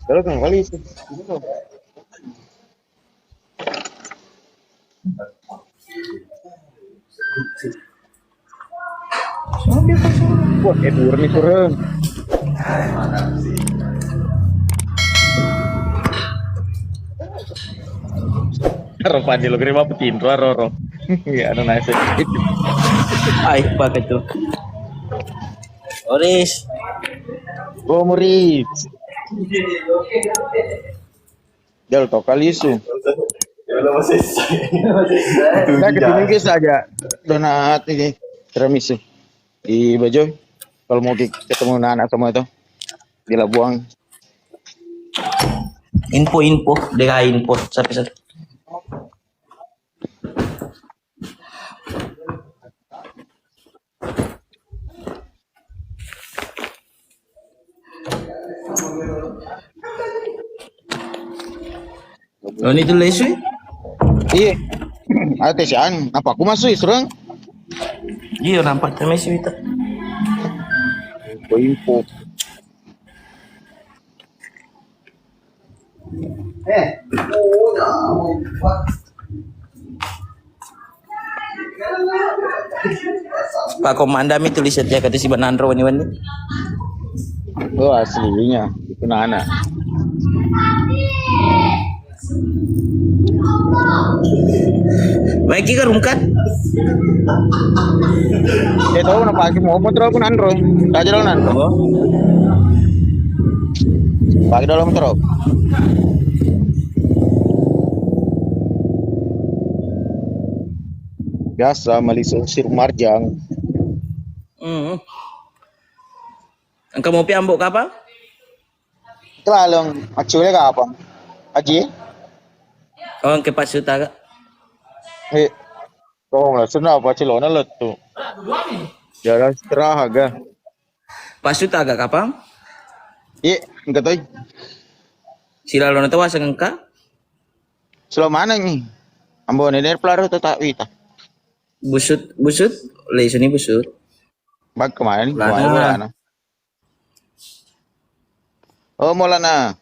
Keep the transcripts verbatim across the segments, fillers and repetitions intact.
Kalau kan kali itu. Wah, eh, burung itu, Ren. Rupanya lo kira apa, Tindro, Roro? Ya, ada nasi. Ai, pakai tuh. Oris. Go, Muris. Jal to kalisu. Udah ketemu guys aja. Donat ini tiramisu di Bajo. Kalau mau ki-, ketemu anak-anak semua itu di Labuang. Info-info, deh, info. Sampai, sampai. Lo ni tu lesu? Iya. Ate sian, apa aku masuk, Surang? Iya, nampak tu masuk itu. Info, info. Pak Komanda mi tulis setia kata si Bananro wani-wani. Oh, aslinya itu nana. Maiki ka rungkat. Eh, tahu kenapa aku mau motor aku nanro. Raja dulu nanro. Oh. Pakai dalam truk. Biasa melisu sir marjang. Hmm. Engka mopi ambo kapang? Kelalong, macule kapang? Aji? Oh, engka passuta ka? Eh, oh, langsung apa celona lettu. Jalan istirahat ga. Passuta ga kapang? Iya, engka toi. Silalona tawaseng engka? Silo maneng ni. Ambo nene pelaro tetap wita. Busut, busut, lesuni busut. Bak kemarin, kemarin bolana. Oh, Maulana.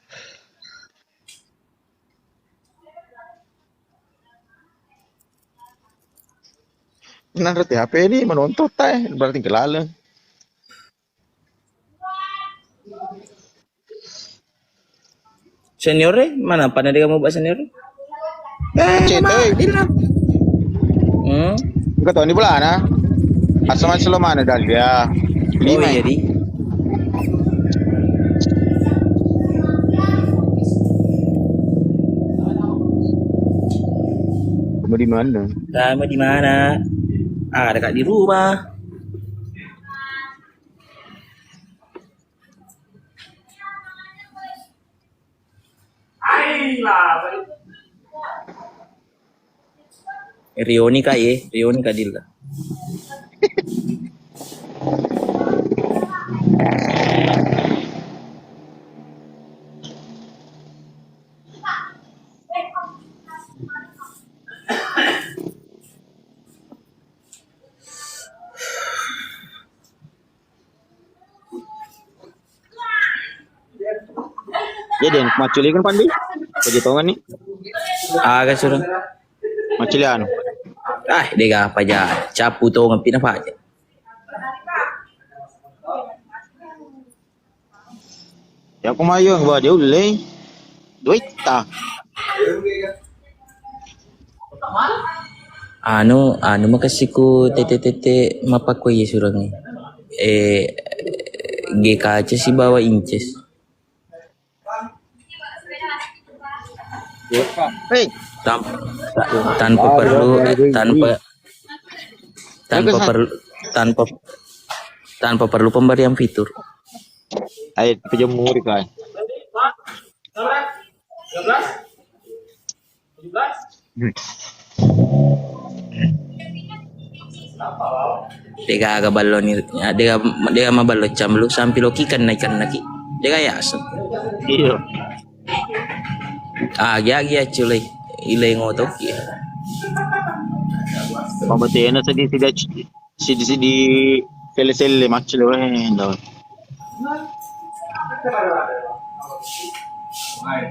Nanti H P ini menonton tay, berarti kelalen. Senior e, mana? Pada dia mau buat senior e? Eh, cete. Hmm. Enggak tahu ini bolana. Asal masih lo mana dah dia? Oh, lima. Iya, di. Kamu di mana? Kamu di mana? Ah, dekat di rumah. Rioni ka ye, Rioni ka dilla. Jadi, maculi kan, Pandi? Puji tongan ni. Aga suruh. Maculi anu. Ah, dega apa ja. Capu tongan pina paja. Ya, aku mayo gua dia ulai. Duit ta. Anu, anu makasiku tete-tete mapakko ye surangi. Eh, G K C sibawa Inces. Hei. Tan-, ta-, tanpa perlu, eh, tanpa, tanpa perlu, tanpa, tanpa perlu pemberian fitur. Ayo, pejemur, kan. Dega aga balloni, dega, dega maballo camlu sampi loki kenna-kennaki. Dega yaseng. Iya. Agi-agi acculai, ilai ngotoki. Mabatena sedih tidak. Sidi-sidi selle-selle macule wae, ndau. Eh,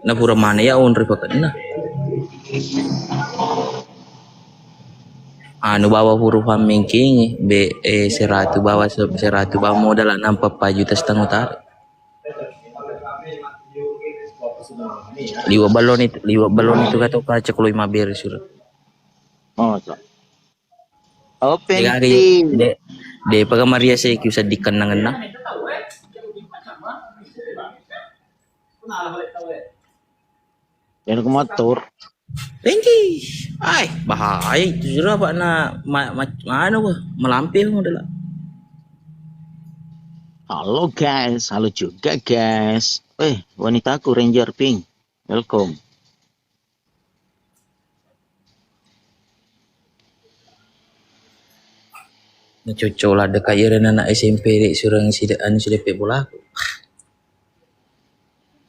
napura mana ya onri pakenna. Anu bawa huruf hammengkengi, be, eh, seratu bawa se-, seratu bawa modal nampa empat juta setengah utara. Liwa balon itu, liwa balon itu kata kaca kalau lima beres sudah. Oh, so. Open. Dega, dega, de, de paga Maria se kiusa dikennangenna. Yang ke motor. Thank you. Ai, bahaya itu sudah pak na ma, ma, anu bah, melampe modal. Halo guys, halo juga guys. Eh, wanitaku Ranger Pink. Welcome. Nacoco ladde ka iyarena anak S M P de surang side anu side pe bola.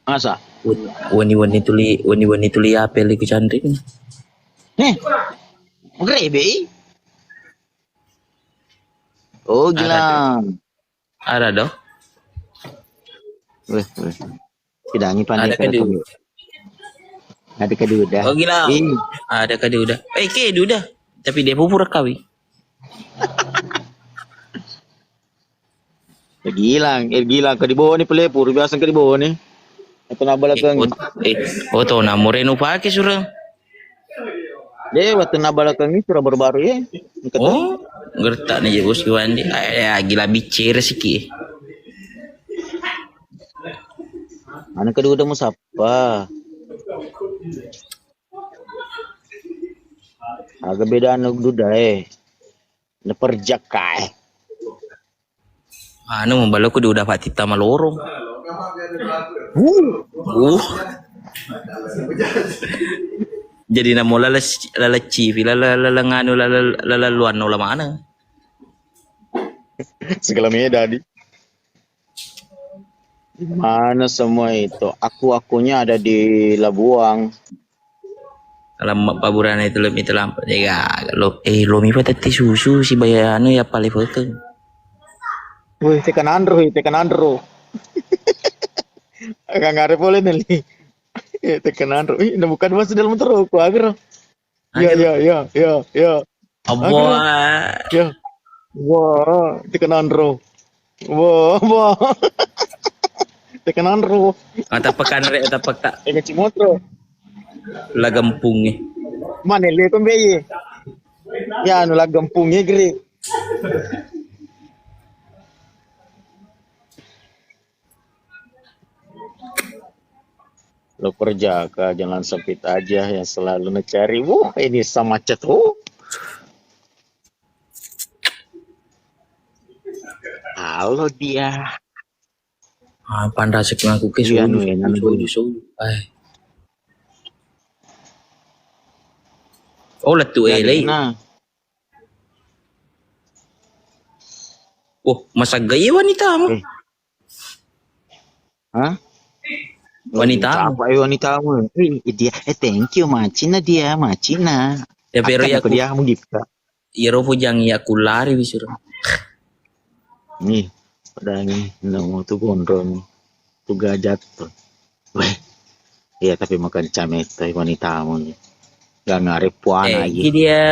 Masa? Wen-, wenni-wenni tuli, wenni-wenni tuli apel ku cantik. Eh, magrebe i? Oh, gila. Ada do. Weh, weh. Sidangi pandai. Ada kadu. Ada kadu udah. Oh, gila. Ih. Ada kadu udah. Eh, ke udah. Tapi dia pupur kawi. Eh, gilang, eh, gilang ke di bawah ni pele pur biasa ke di bawah ni. Atau nabala eh, keng. Ot-, eh, oto na moreno pake surang. Deh, waktu nabala keng itu baru-baru ya. Oh, gertak nih ya bos Iwan di. Ah, ya, gila bicara siki. Mana kedua udah musapa? Aga beda anu duda eh. Neperjak kae. Anu, mabalo ku udah Pak Tita malorong. Uh. Uh. Jadi namo lala, lala civi, lala, lala nganu, lala, lala luan, lala mana? Segala meda di. Di mana semua itu? Aku-akunya ada di Labuang. Lamma paburana itu lemi telampa dega lo, eh, lomi pa tette susu si baya anu ya pale fekeng. Wih, tekan anro, tekan anro. Agak ngare pole neli. Eh, tekan anro. Ih, na bukan masuk dalam terus, aku agro. Ya, ya, ya, ya, ya. Abo. Agro. Ya. Wah, tekan anro. Wah, wah. Tekan anro. Mata pekan re, mata peka. Tekan cimotro. Lagempung e. Mana le kombe ye? Ya anu lagempung e gere. Lo perjaka, jangan sempit aja yang selalu necari. Wah, ini sama macet. Oh. Halo dia. Ah, panrasek mangku ke iya, soju, anu, soju, anu, soju, soju. Ai. Oh, lettu elei. Nah. Oh, masagga iya wanitamu. Eh. Hah? Wanitamu. Apa iya wanitamu? Eh, dia, eh, thank you, macina dia, macina. Ya, pero ya aku dia mau gift. Iyaro pujang iya kulari wisuro. Nih, padahal nih, namo tu gondrong, tu gajah tu. Weh, iya tapi makan cameta wanitamu nih. Gak ngarep puana eh, iya. Dia.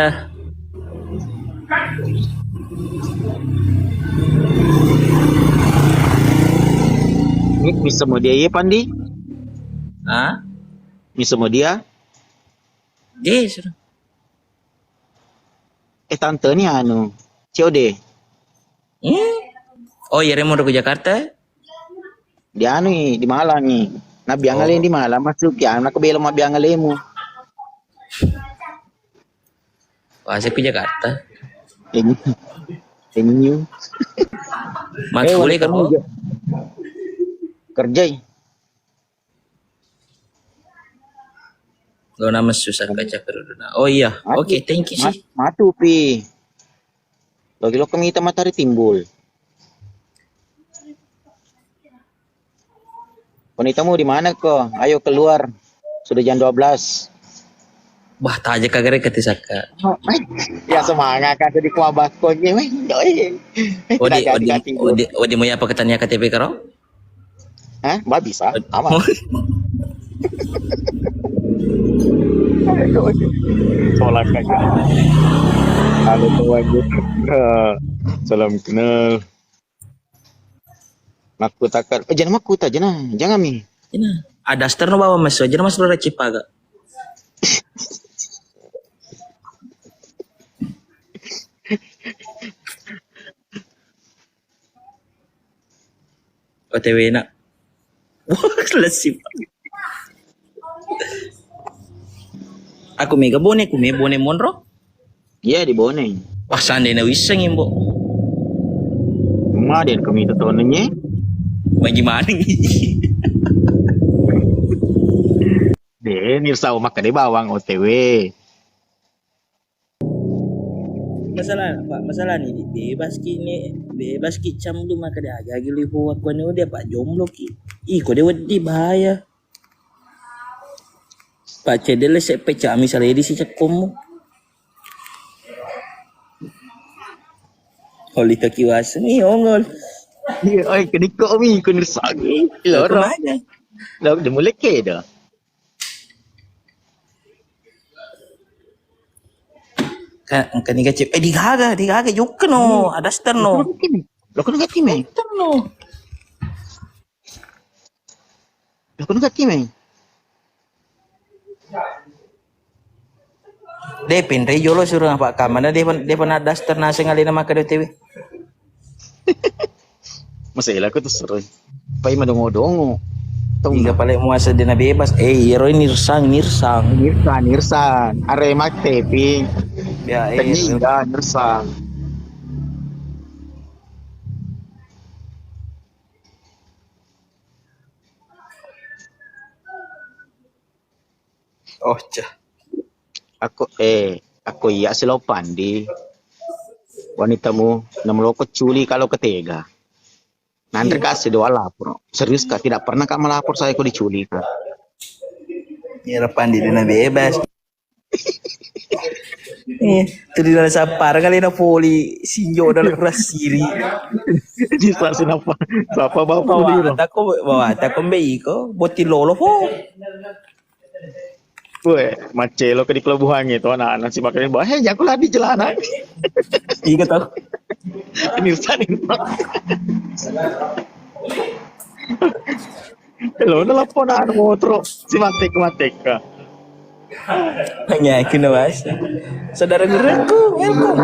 Ini bisa mau dia iya Pandi? Hah? Bisa mau dia? Dia sudah. Eh, tante ni anu, C O D. Hmm? Oh, iya, Remo ke Jakarta? Di anu, di Malang ni. Nabiang oh. Di Malang, masuk ya, nak belo mabiang alemu. Wah, saya ke Jakarta. Ini. Ini. Mas eh, boleh kamu kerja? Lo nama susah baca perlu. Oh iya, oke, okay, thank you sih. Matu pi. Lagi lo kemita matahari timbul. Wanitamu di mana ko? Ayo keluar. Sudah jam dua belas. Bah, taja kagare kati sakka. Ya semangat kan tadi kuabakko ge, weh, doi. Eh, odi, tidak odi, jadi odi, odi, mau apa katanya K T P karo? Hah? Bah, bisa, aman. Tolak aja. Halo, teman. Salam kenal. Makkutakar, eh, jangan makkuta, jangan, jangan mi. Ina, ada daster no bawa mas, jangan mas rora cipaga. O T W na. Wah, lesi. Aku mega Bone, aku me Bone monro. Iya, di Bone. Wah, seandainya wissengi, Mbok. Cuma dia kami itu tahun ini. Bagaimana? De, nirsa maka de bawang O T W. Masalah, Pak, masalah ni, Dik. Bebas ki ni, bebas ki cam tu maka de aja lagi lipo aku ni udah, Pak, jomblo ki. Ih, kok de wedi bahaya. Pak, cedele se pecah misalnya di si cekkommu. Oli kaki waseng, ih, ongol. Iya, oi, kediko mi, ku nirsa. Loro. Kemana? Lo, de mulai ke dah. Ka-, kani kacip. Eh, digaga, digaga, jokke no, ada daster no. Lo kena gati me. Jokke no. Lo kena gati me. De, pinrei jolo suruh apa kamana, de, de pernah daster naseng alena maka de O T W. Masa ila ko tu seru. Pai madongo-dongo. Tau. Tiga nggak? Paling muasa dena bebas. Eh, iyaro ini nirsang, nirsang. Nirsang, nirsang. Arema tepi. Ya, eh, Tenyi iya. Enggak, nirsang. Oh, cah. Aku, eh, aku iya silopandi. Wanitamu, namu loko culi kalau ketega. Nanti kasih doa lapor. Serius kak, tidak pernah kak melapor saya kok diculik kak. Iya, pandi dena bebas. Eh, tu di dalam sapar kali na poli sinjo dalam rasiri. Di stasiun apa? Siapa bawa poli? Bawa tako, bawa tako mbei ko, boti lolo po. Weh, macelo ke di pelabuhan itu anak-anak si makan bawa, hei, jago lagi celana. Iya tau. Ini sana. Lo nelpon anu motro si matek-matek. Hanya aku na mas. Saudara guruku, welcome.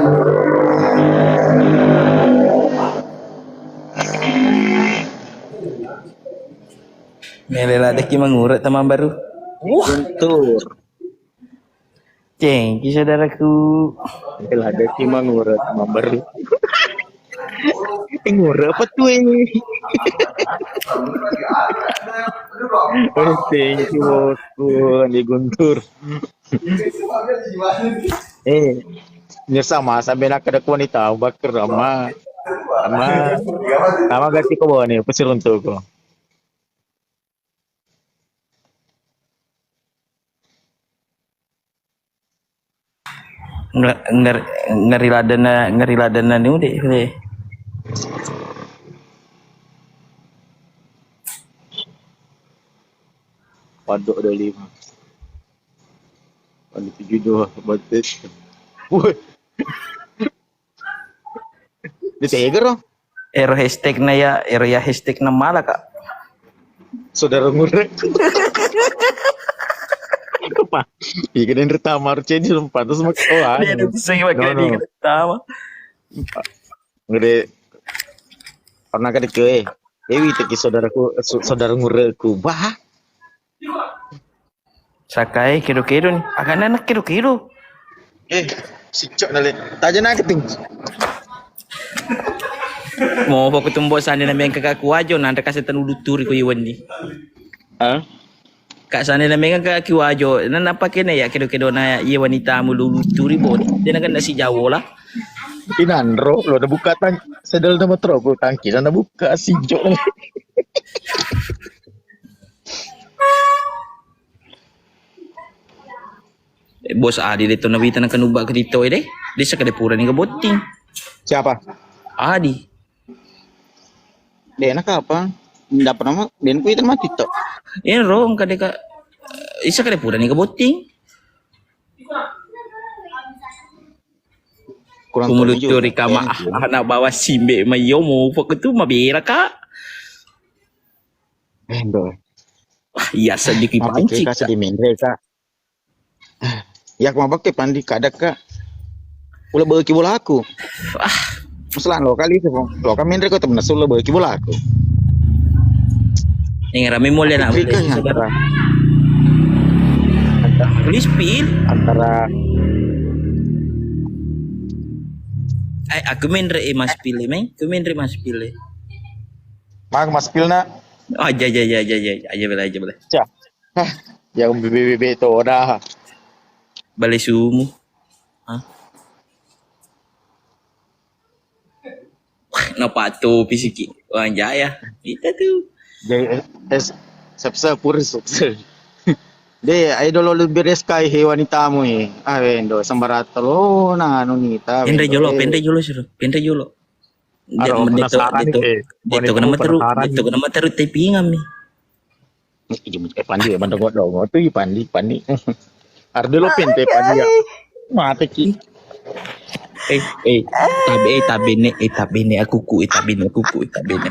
Mele ladeki mangurut teman baru. Wah. Guntur. Thank you, saudaraku. Mele ladeki mangurut teman baru. Eh, ngurut apa tuh ini? Oh, thank you, bosku. Andi Guntur. Eh, nyersa masa bena kada kuani tahu bakar ama. Ama. Ama gati ko bone, pesiruntuko. Nge-, nger-, ngeri ladenna, ngeri ladenna ni ude, le. Pondok dua lima. Pondok tujuh dua, Batis. Woi. Di Tegero. Ero hashtag na ya, ero ya hashtag na mala, Kak. Saudara ngurek. Apa? Iya, kan yang pertama harus jadi sempat terus mak-, oh, ah, dia ada bisa pakai no, dia no. Pertama. Gede. Pernah kada ke, eh? Dewi teki saudaraku, su-, saudara ngurekku. Bah. Sakae kedo-kedo ni. Agana nak kedo-kedo. Eh, sicok nale. Taja na keting. Mo foku tumbo sande na mengka ka kuajo, nanda kase tanu luturi ko iwani. Hah? Kak sande na mengka ka kuajo, na napake na ya kedo-kedo na iye wanita mu luturi boni. Dia na kan nasi jawo lah. Inanro, lo na buka tang-, sedel na metro ku tangki, na buka sicok. Bos Adi de to nawita na kanubba ke tito e de. De sakade purani ke botting. Siapa? Adi. De na kapa? Nda pernah ma, de na kuita mati to. Ero engka de ka, isa kade purani ke botting. Kurang tahu juga. Kumulucuri kama anak bawa simbe mayo mau fokus tu mabera ka. Eh, ndo. Ah, iya sedikit panci. Mati ka sedih mendre ka. Iya, ko mabakke pandi kadakka. Ula beki bolaku. Ah, masalah lo kali itu, lo kan menre ko temen sulo beki bolaku. Yang rame mulai nak beli antara, tulis pil antara. Ai, aku menre e mas pil e, men. Aku menre mas pil e. Mang mas pil nak. Oh, aja, aja, aja, aja, aja, aja, bela, aja, bela. Cah. Hah, yang bebe-bebe to dah. Bale sumu. Hah? Wah, napatu pisiki. Wah, jaya. Itu tuh. Jadi, eh, eh, sepse pur sepse. De, ayo dolo lebih reskai he wanitamu he. Ah, wendo, sembarata lo, nah, anu nita, pendre wendo, jolo, eh. Pendre jolo, suruh. Pendre jolo. Aro, penasaran ni, eh, de to kena materu, de to kena materu tapingang mi. Eh, pandi, eh, bandeng godong, tu i pandi, pandi. Arde lo pente pandi ya. Mate ki. Eh, eh, tabe, eh, tabene, eh, tabene, aku ku, eh, tabene, aku ku, eh, tabene.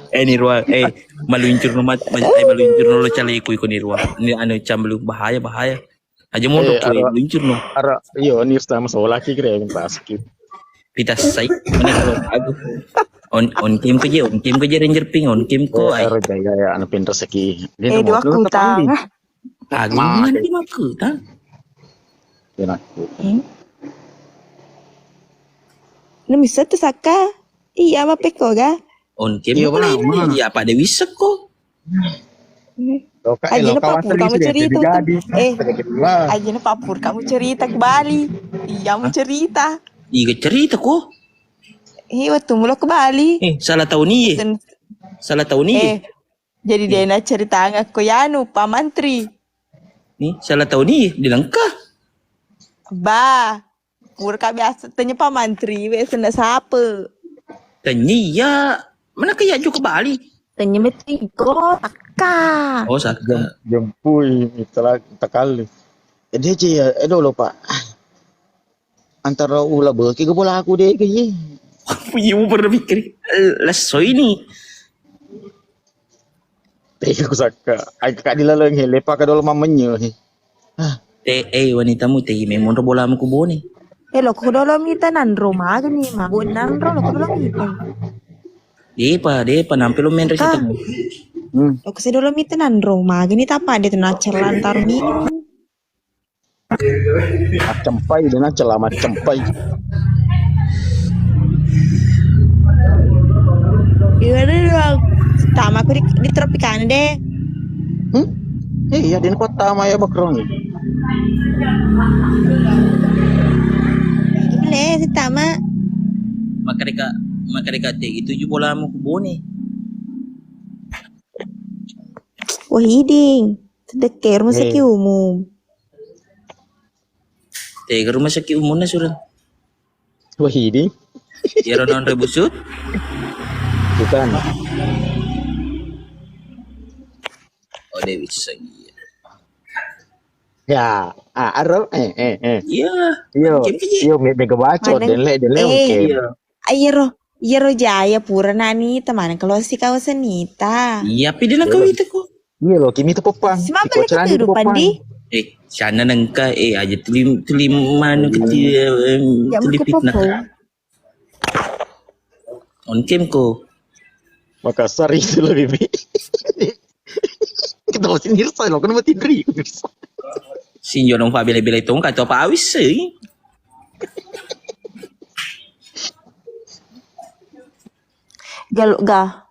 Eh, Nirwa, eh, maluncur no mat, ma-, eh, maluncur no lo caleku iko Nirwa. Ini anu cambelu bahaya, bahaya. Aja mondok, eh, aro, luncur no. Aro, iyo, ini sama sekolah ki kira minta sakit. Pita sai, mana kalau aku. On, on cam ko je, on cam ko je ranger pink, on cam ko, eh, ai. Aro jaya ya, anu pinter seki. Eh, dua kutang. Aku mana di maku, tang? Hmm? Ini bisa tuh saka. Iya, apa peko ga? On cam ko lain, iya, apa de wisseng ko? Ajana papur kamu cerita. Eh, ajana papur kamu cerita ke Bali. Iya, mu cerita. Iga cerita ko? Eh, waktu mulo ke Bali. Eh, salah tahu ni. Salah tahu ni. Eh, jadi de na cerita ko yanu, Pak Mantri. Ni, salah tahu ni, dilengka. Ba. Pura ka biasa tanya Pak Mantri, we senna sape. Tanya iya, mana kaya juga Bali? Tanya metiko, takka. Oh, sakka. Jempui, itulah, takali. Eh, dia je ya, eh, dulu, Pak. Antara ula beki ke bola aku deh, ke ye. Iya, pernah pikir, eh, leso ini. Tega kusakka. Ai, ka dilaleng he, lepa ka dolo mammenye he. Ah. Te, eh, wanitamu te, memang ro bolamu ku Bone. Eh, lo ku dolo mita nanro magani, mabu nanro lo ku dolo mita. Depa, depa, nampe lo menre situ. Hmm. Lo ku se dolo mita nanro magani, tapa de tu nacer lantar minum. Maccempai, de nacella maccempai. Iya, deh, Bang. Tama aku di, di Tropicana deh. Hmm? Eh, iya, de napattama ya, Bakrong. Boleh, tama. Makareka, makareka te itu ju bolamu ku Bone. Wah, hiding. Sedekah rumah sakit umum. Tega rumah sakit umumnya sudah. Wahidi. Iyaro nonre busut? Bukan. Oh, Dewi Sagia. Ya, ah, aro, eh, eh, eh. Iya. Iyo, iyo, me-, mega bacot, denle, denle, oke. Iya. Iyaro, iyaro jaya pura nani temana kalau si kawasan nita. Iya, pi dina kawita ko. Iya lo, kimi tu popang. Simapa lagi tu depan di? Eh, sana nengka, eh, aja tuli, tuli manu kecil, eh, tuli fitnah. On cam ko. Makassar itu lah, Bibi. Kita masih nirsa lo, kan mati dri. Sinjo nong fa bela-bela itu, nggak tahu apa awis sih. Jaluk ga.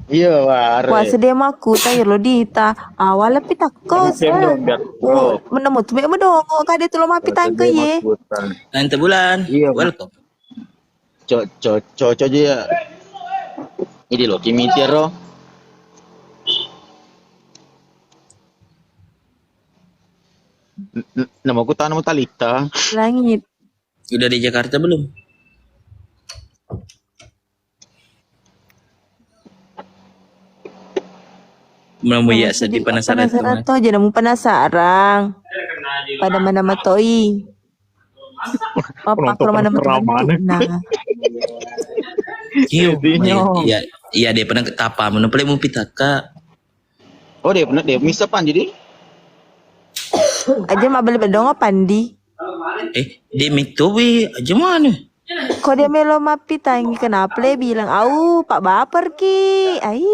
Iya, wah, are. Wah, sedih maku, tayo lo dita. Awal pi takko, menemu tu me medongo, kade tu lo mapi tangke ye. Tante Bulan, iya, welcome. co-, co-, cocok aja ya. Ini loh, kimiti ro. N-, n-, nama aku tanam talita. Langit. Udah di Jakarta belum? Mau ya sedih, penasaran tuh, penasaran tuh aja, namu penasaran. Pada mana matoi? Apa penonton kalau mana penasaran mana? Nah. Iya, iya, iya, dia pernah ketapa, mana paling mau pitaka. Oh, dia pernah, dia misa pan jadi? Aja mabel bedong apa, Andi? Eh, dia mitowi aja mana? Ko dia melo mappitangi, kenapa le bilang, "Au, Pak baper ki." Ai,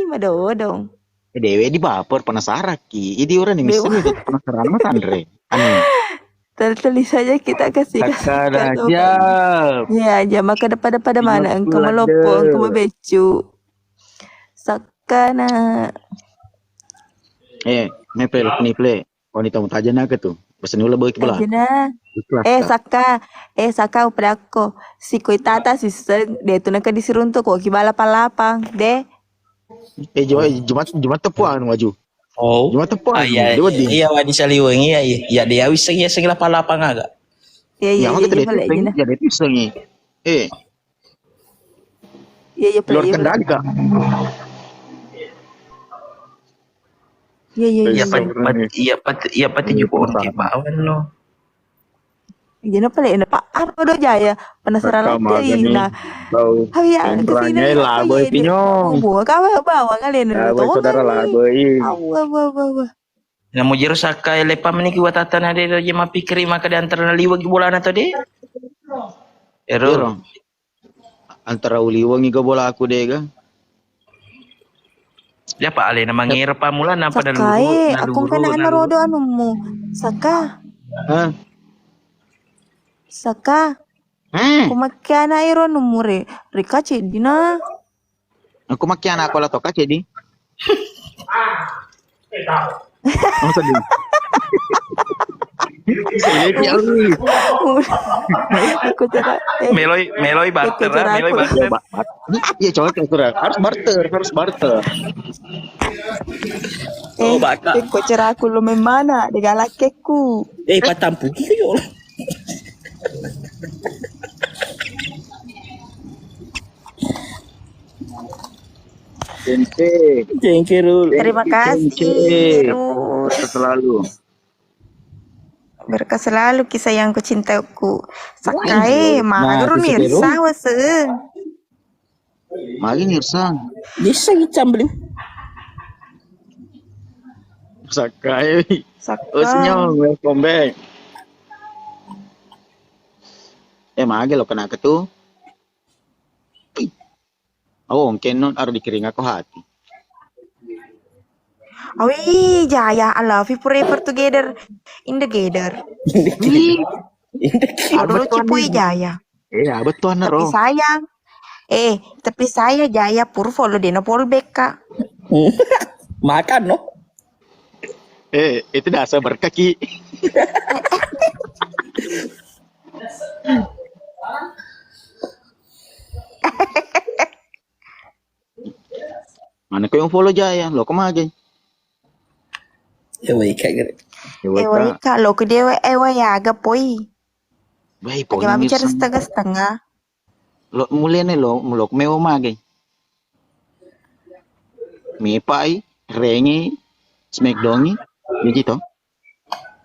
madodong. Dewe di baper, penasaran ki. Idi orang nih, misalnya penasaran mah tanre. Anu. Tertulis saja kita kasih, kasih. Iya, aja maka depan-depan mana engkau melopo, engkau mebecu. Sakana. Eh, mepel, niple. Wanita mutajana ke tu. Bahasa ni ulah bawa kibala. Tajana. Ikhlas, eh, Kak. Saka, eh, Saka, upadakko. Sikoi tata siseng, de tu naka disiruntuk ko kibala palapang, de. Eh, Jumat, Jumat, Jumat tepuan maju. Oh. Jumat tepuan. Ah, iya, iya, wadi saliweng, iya, iya. Iya, dia wisseng, iya, seng lapang-lapang aga. Iya, iya, iya, maka iya, tadi iya, itu, iya, iya. Jadi itu sengi. Eh. Iya, iya, luar kendali, Kak. Iya, iya, iya, iya. Iya, Pak, iya, Pak, iya, Pak, tujuh pohon kipawan, no. Jadi apa le, Pak? Apa do jaya? Penasaran lagi. Nah, oh iya, kesini lagi, labo pinyong. Bawa, bawa kalian dulu. Labo, saudara, labo. Awa, awa, awa, awa. Namo jero Saka lepa meniki watata na de je mapikkiri maka de antara na liwegi bolana to de. Ero. Antara uliwengi ga bolaku de ga. Siapa alena mangere pamula napa dalu. Saka, eh, aku kan anak rodo anummu. Saka. Hah? Saka. Hmm. Ko makkiana ero anummu re, rika ceddina. Aku makkiana aku la toka ceddi. Meloi, meloi barter, meloi barter. Iya, coba kurang. Harus barter, harus barter. Eh, oh, baka. Ko ceraku lo memana, de galakkeku. Eh, patampuki ko yo. Cengke. Cengke, Rul. Terima kasih, Rul. Selalu. Berkah selalu kisah yang ku cintaku. Saka, eh, mager Nirsa waseng. Magi Nirsa. Bisa gicam beli. Saka, eh. Saka. Oh, senyum, welcome back. Eh, magi lo kena ketu. Oh, engke non aro dikiring aku hati. Awi, Jaya, I love you forever together in the gather. Ih, aduh, lucu pui Jaya. Iya, betul ro. Tapi sayang. Eh, tapi saya Jaya pur follow dena follow back, Kak. Makan no. Eh, itu dasar berkaki. Mana kau yang follow Jaya? Lo kemana? Ya woi kak gere. Ya woi kak, lo ke dewe ewa ya aga poi. Woi, poi. Bicara setengah-setengah. Lo mulene lo, lo mewa mage. Mepai, rengi, smackdowngi, jadi to.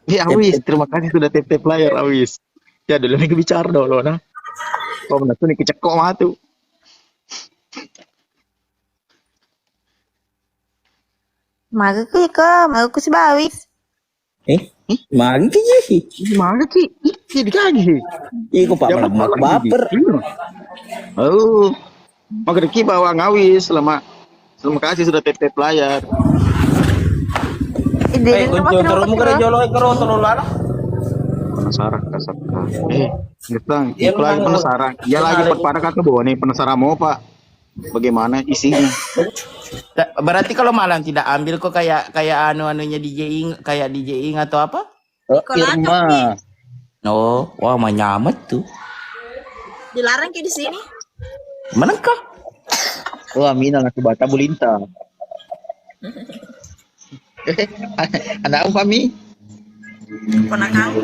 Ya Awis, terima kasih sudah tap-tap layar Awis. Ya dulu nih bicara dulu nah. Kau mana tuh nih kecekok matu. Maga ku iko, maga ku si Bawis. Eh? Maga ki ji? Maga ki? Iki dikagi. Iko pak malah baper. Oh. Maga ki bawa ngawis selama. Terima kasih sudah tap-tap layar. Eh, kunci terus mungkin jolo kero tolong lala. Penasaran kasar. Eh, Getang, iya, lagi penasaran. Iya lagi pada kata bawa nih penasaran mau pak. Bagaimana isinya? Berarti kalau malam tidak ambil kok kayak kayak anu-anunya D J Ing, kayak D J Ing atau apa? Oh, Irma. Oh, wah, manyamet tuh. Dilarang ki di sini. Manengka? Wah, mina laku bata bulinta. Anak apa mi? Ponakanku.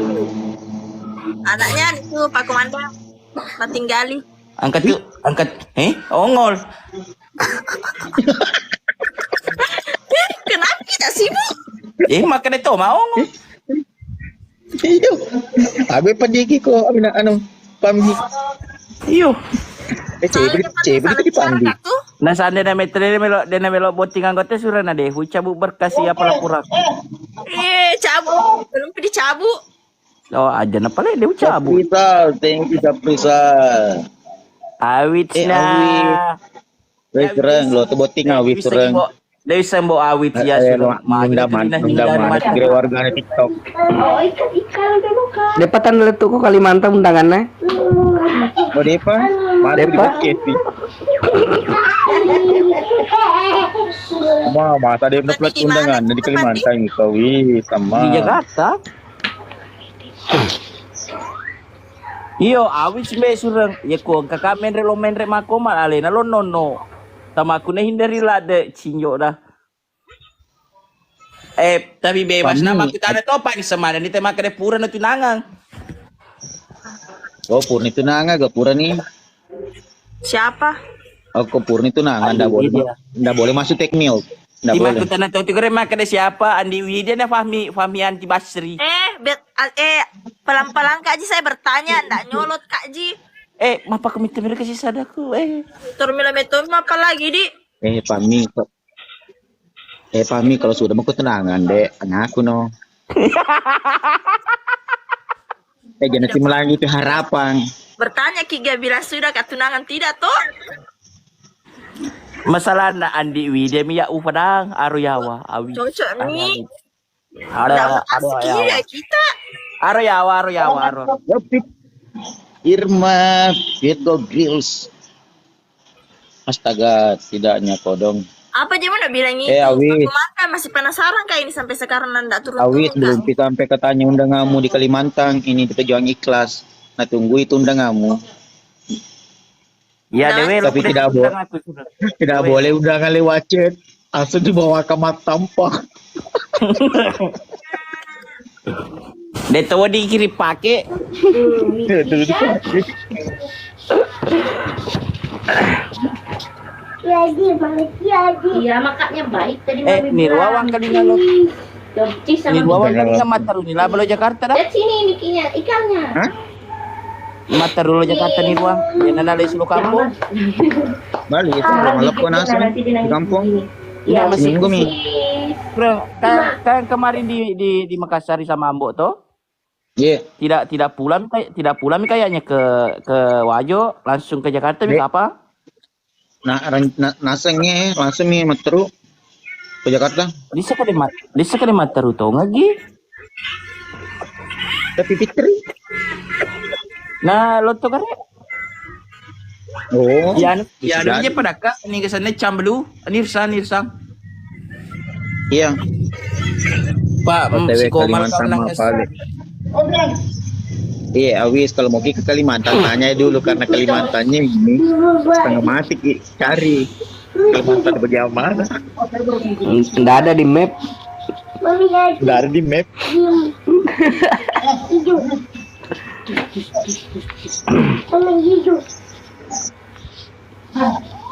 Anaknya itu Pak Komandan. Matinggali. Angkat tuh, angkat. Eh, ongol. Kenapa kita sibuk? Eh, makan itu mau ongol. Iyo. Abe padiki ko, abina anu, pamgi. Iyo. Eh, cebri, cebri tadi pamgi. Nah, seandainya metre dia melo, dia melo botting anggota surah na deh, cabut berkas iya pelaporan. Eh, cabut. Belum dicabut. Oh, aja na pale dia cabut. Saprisal, thank you Saprisal. Awit eh, nah. Awit. Wis reng, lo tu botting awit reng. Dei sembo awit ya, eh, sudah lo, maju minda itu man, minda man, kira warganya TikTok. Depa tan lettuku Kalimantan undangannya. Oh, depa? Mari depa. Wah, masa dia dapat undangan di Kalimantan itu, wih, sama. Di Jakarta? Iyo, awis mbe sureng. Yeko engka ka menre lo menre mako mal alena lo nonno. Tamaku na hindari lade cinjo dah. Eh, tapi bebas nama aku tana topa ni semana ni tema kede pura na tunangan. Oh, purni tunangan gak pura ni. Siapa? Aku purni tunangan, ndak boleh, ndak boleh masuk tekmil. Ndak boleh. Aku tana tahu tu keren makkeda siapa, Andi Widya na Fahmi, Fahmi Anti Basri. Eh, bet, eh, pelan-pelan Kak Ji, saya bertanya, ndak nyolot Kak Ji. Eh, mapa kami temir ke sisadaku, eh. Turmila metom apa lagi di? Eh, Fahmi, eh Fahmi, kalau sudah mau tunangan dek anakku no. Eh, jangan timbul lagi itu harapan. Bertanya ki ga bilang sudah ka tunangan tidak toh? Masalahna Andi Widya mi ya upadang aro yawa awi. Cocok ni. Ada, ada yawa. Kita. Aro yawa, aro yawa, aro. Irma Virgo Grills. Astaga, tidaknya kodong. Apa je mana bilang itu? Eh, Awis. Aku makan masih penasaran kayak ini sampai sekarang nanda turun. Awis, belum kita sampai katanya undanganmu di Kalimantan. Ini pejuang ikhlas. Nah, tunggu itu undanganmu. Ya, dewe, tapi tidak boleh. Tidak boleh undangan lewat chat. Langsung dibawa ke Matampa. Deto dikiri pake. Iya, makanya baik tadi. Eh, Nirwa wang kali ngalo. Nirwa wang kali nggak mataru ni laba lo Jakarta dah. Lihat sini nikinya, ikannya. Hah? Mataru lo Jakarta Nirwa. Yang nana le sulu kampung. Balik itu belum melepo nasi di kampung. Iya, masih minggu mi. Bro, kan, kan kemarin di di di Makassar sama Ambo toh? Iya. Tidak tidak pulang kayak tidak pulang kayaknya ke ke Wajo, langsung ke Jakarta mi apa? Nah, ren- na- nasengnge langsung mi matteru ke Jakarta. Lisa kade mat- lisa kade matteru tongeng gi. Tapi Fitri. Nah, lo to kare. Oh, ya anu ya anu je pada kak ni kesannya cambelu, nirsa nirsa. Iya. Pak, mm, si Komar Kalimantan mah paling. Iya, Awis, kalau mau ke Kalimantan tanya dulu karena Kalimantannya ini setengah mati ki cari. Kalimantan bagian mana? Nggak ada di map. Nggak ada di map.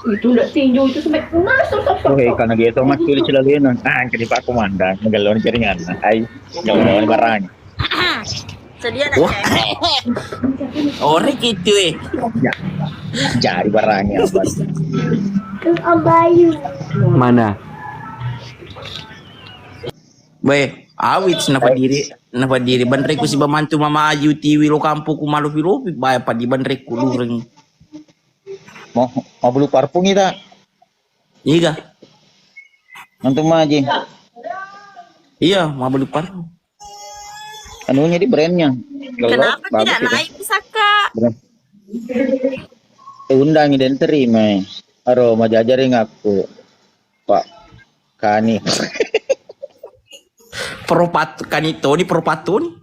Itu ndak tinju itu sampai masuk. Oke, karena dia itu mas pilih selalu yang ah jadi pak komandan, megalon jaringan, ai, megalon barang. Sedia nak cewek? Ore gitu eh. Ya, jadi barangnya apa? Mana? Weh, awit napa diri, napa diri banreku si bamantu mama ayu tiwi lo kampuku malu pilopi baya padi banreku lureng. Mau mau beli parfum kita? Iga. Nanti maji. Iya, mau beli parfum. Anunya di brandnya. Kenapa tidak naik bisa kak? Eh, undangi dan terima. Aro majajari ngaku. Pak Kani. Propat Kani Toni Propatun.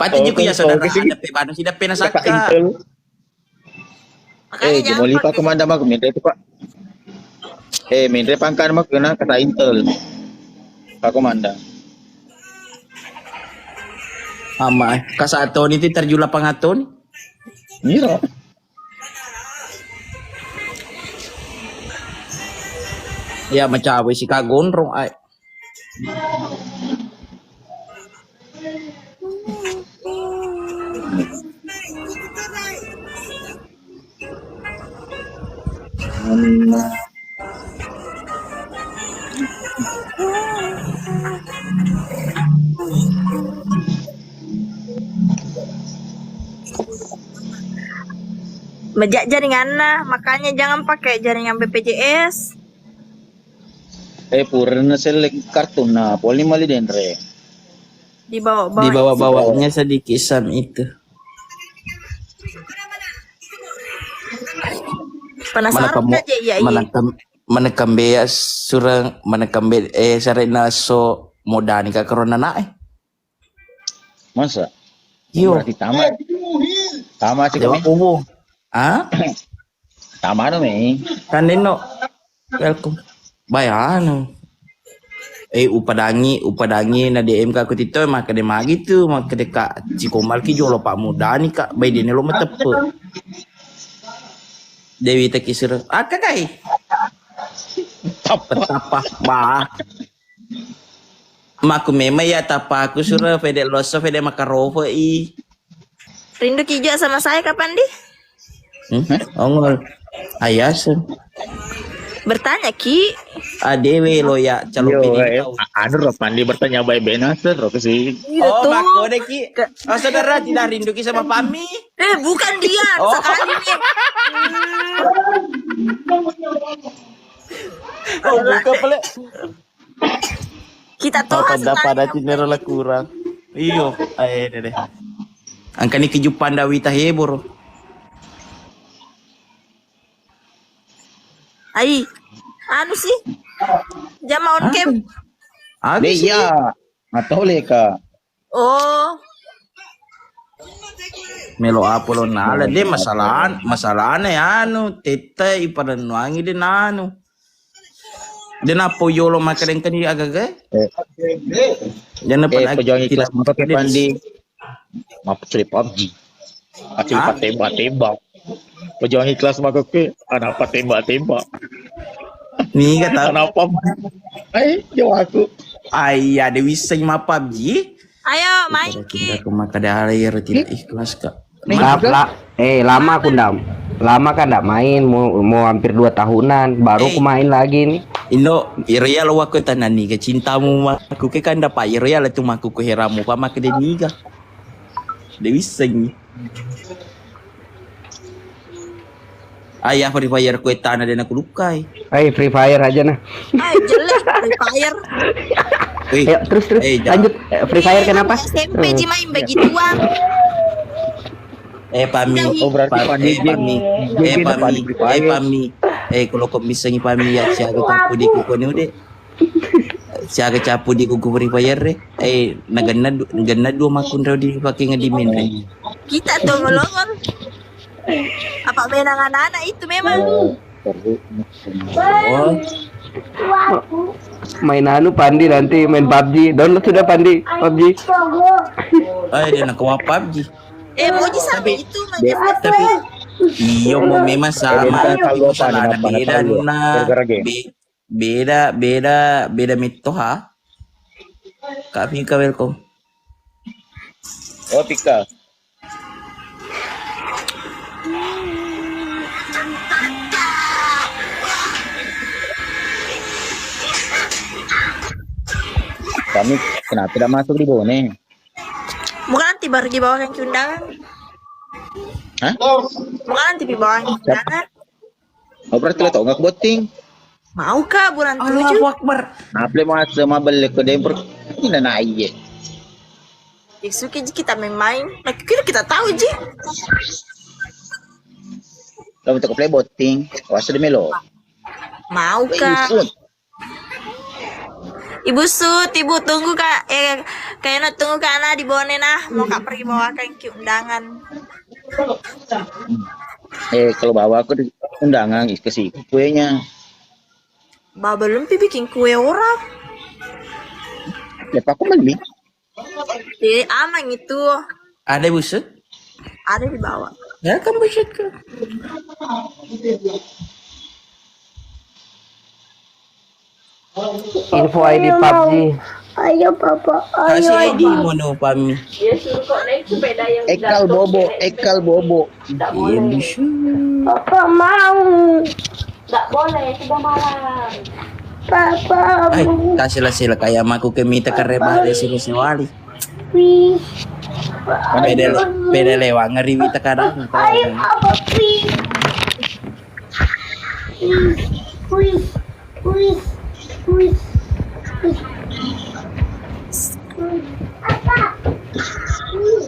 Pati juku ya saudara, ada pe banu sida pe nasakka. Intel. Makanya eh, jangan jemoli pakai. Pak Komandan mako, minta itu, Pak. Eh, minta pangkat mako, kena kata Intel. Pak Komandan. Ama, eh. Kasatoni itu terjun lapangan toni. Iya. Ya, macawe si kagonrong, ai. Maja jaringanna, makanya jangan pakai jaringan B P J S. Eh, purana selle kartunna, poli mali denre. Dibawa-bawa. Dibawa-bawanya sedikit sam itu. Penasaran. Manakam-, gak, Cek? Iya, iya. Manakam-, manakam bea surang, manakam be-, eh, sarena so modani ka corona na, eh. Masa? Iyo. Berarti tamat. Tamat sih kami. Kubu. Ah? Tamat dong, eh. Kan Deno. Welcome. Bayano. Eh, upadangi, upadangi na D M ka aku tito, makkeda magi tu, makkeda ka cikomal ki jolo pak mudani ka, bai dene lo mateppe. Dewi teki sira. Aka kai. Tapa. Tapa, bah. Maku memang ya tapaku sura fede loso fede makarofa i. Rindu ki juga sama saya kapan di? Hmm? Ongol. Ayasa. Bertanya ki. Adewe lo ya calon. Yo, pini eh, kau. A-, anu ro pandi bertanya baik benar sih. Iya, oh, tuh. Makode ki. Ke- oh, saudara tidak rindu ki sama Pami. Eh, bukan dia. Oh. Sekali nih. Oh, bukan pale. Kita toha pada, sekali pada yang cinderella kurang. Iyo, ae deh. Angkani kejupan Dawita hebor. Ai, anu sih. Jama on cam. Aku sih. Iya. Atau leka. Oh. Melo apa lo nala de masalah masalahnya anu tette iparennuangi de nanu. De nappo yolo makkadengkani agaga. Eh. Jangan eh, pernah pejuang ikhlas maka ke pandi. Maaf cerita PUBG. Acil tembak-tembak. Pejuang ikhlas maka ke anak tembak-tembak. Niga tau. Anak PUBG. Ai, jawab aku. Ai, ada wiseng ma PUBG. Ayo, main ki. Aku maka ada air tidak ikhlas, Kak. Maaf, la-, eh, lama aku ndam. Lama kan ndak main, mau, mau hampir dua tahunan, baru aku main lagi nih. Indo, irial waktu tanani ke cintamu aku ke kan dapat irial itu maku ku heramu pa makkeda niga. De wiseng. Ayah Free Fire ku etana de naku lukai. Hai, Free Fire aja nah. Hai, jelek Free Fire. Wih, ayo, terus, terus. Eh, lanjut. Eh, Free Fire kenapa? S M P ji main begituan. Eh, Pami. Oh, berarti Pami, eh, Pami. Eh, Pami. Eh, Pami. Eh, kalau kau misalnya Pami ya, siaga capu di kuku ni udah. Siaga capu di kuku Free Fire re. Eh, nagenna du-, nagenna dua makun rau di pakai ngedimin re. Kita tuh ngolongor. Apa menang anak-anak itu memang? Oh. Main anu Pandi nanti main PUBG. Download sudah Pandi PUBG. Oh, dia nak keluar PUBG. Eh, Moji sampai itu main tapi, tapi iyo mau memang sama, tapi masalahnya beda nuna. Be-, beda, beda, beda metto ha. Kak Fika, welcome. Oh, Fika. Kami kenapa tidak masuk di Bone? Bukan nanti baru dibawa ke undangan. Hah? Bukan nanti dibawa ke undangan. Oh, berarti lo tau nggak botting? Mau kah bulan tujuh? Allahu Akbar. Apa masa mabelle ke dempur? Ini na iye. Isuki ji kita main-main. Nah, kira kita tahu ji. Lo untuk play botting, wasa de melo. Mau kah? Ibu Sut, Ibu, tunggu, Kak. Eh, Kayaknya tunggu kana di Bone nah, mau kak pergi bawakan ki undangan. Eh, kalau bawa aku di undangan, ke situ kuenya. Ba belum pi bikin kue orang. Ya, aku beli. Eh, aman itu. Ada busuk? Ada di bawah. Ya kan busuk ke. Info I D pubg. Ayo papa, Kasih ayo I D mono pami. Dia suruh kok naik sepeda yang Ekal bobo, ekal bobo. Iya busuk. Papa mau. Nggak boleh, sudah malam. Papa Ay, mau. Kasih lah sila kayak maku ke mita kareba de sini sewali. Wih. Pede pede lewat ngeri mita kadang. Ayo papa wih. Wih. Wih. Wih. Wih. Apa? Wih.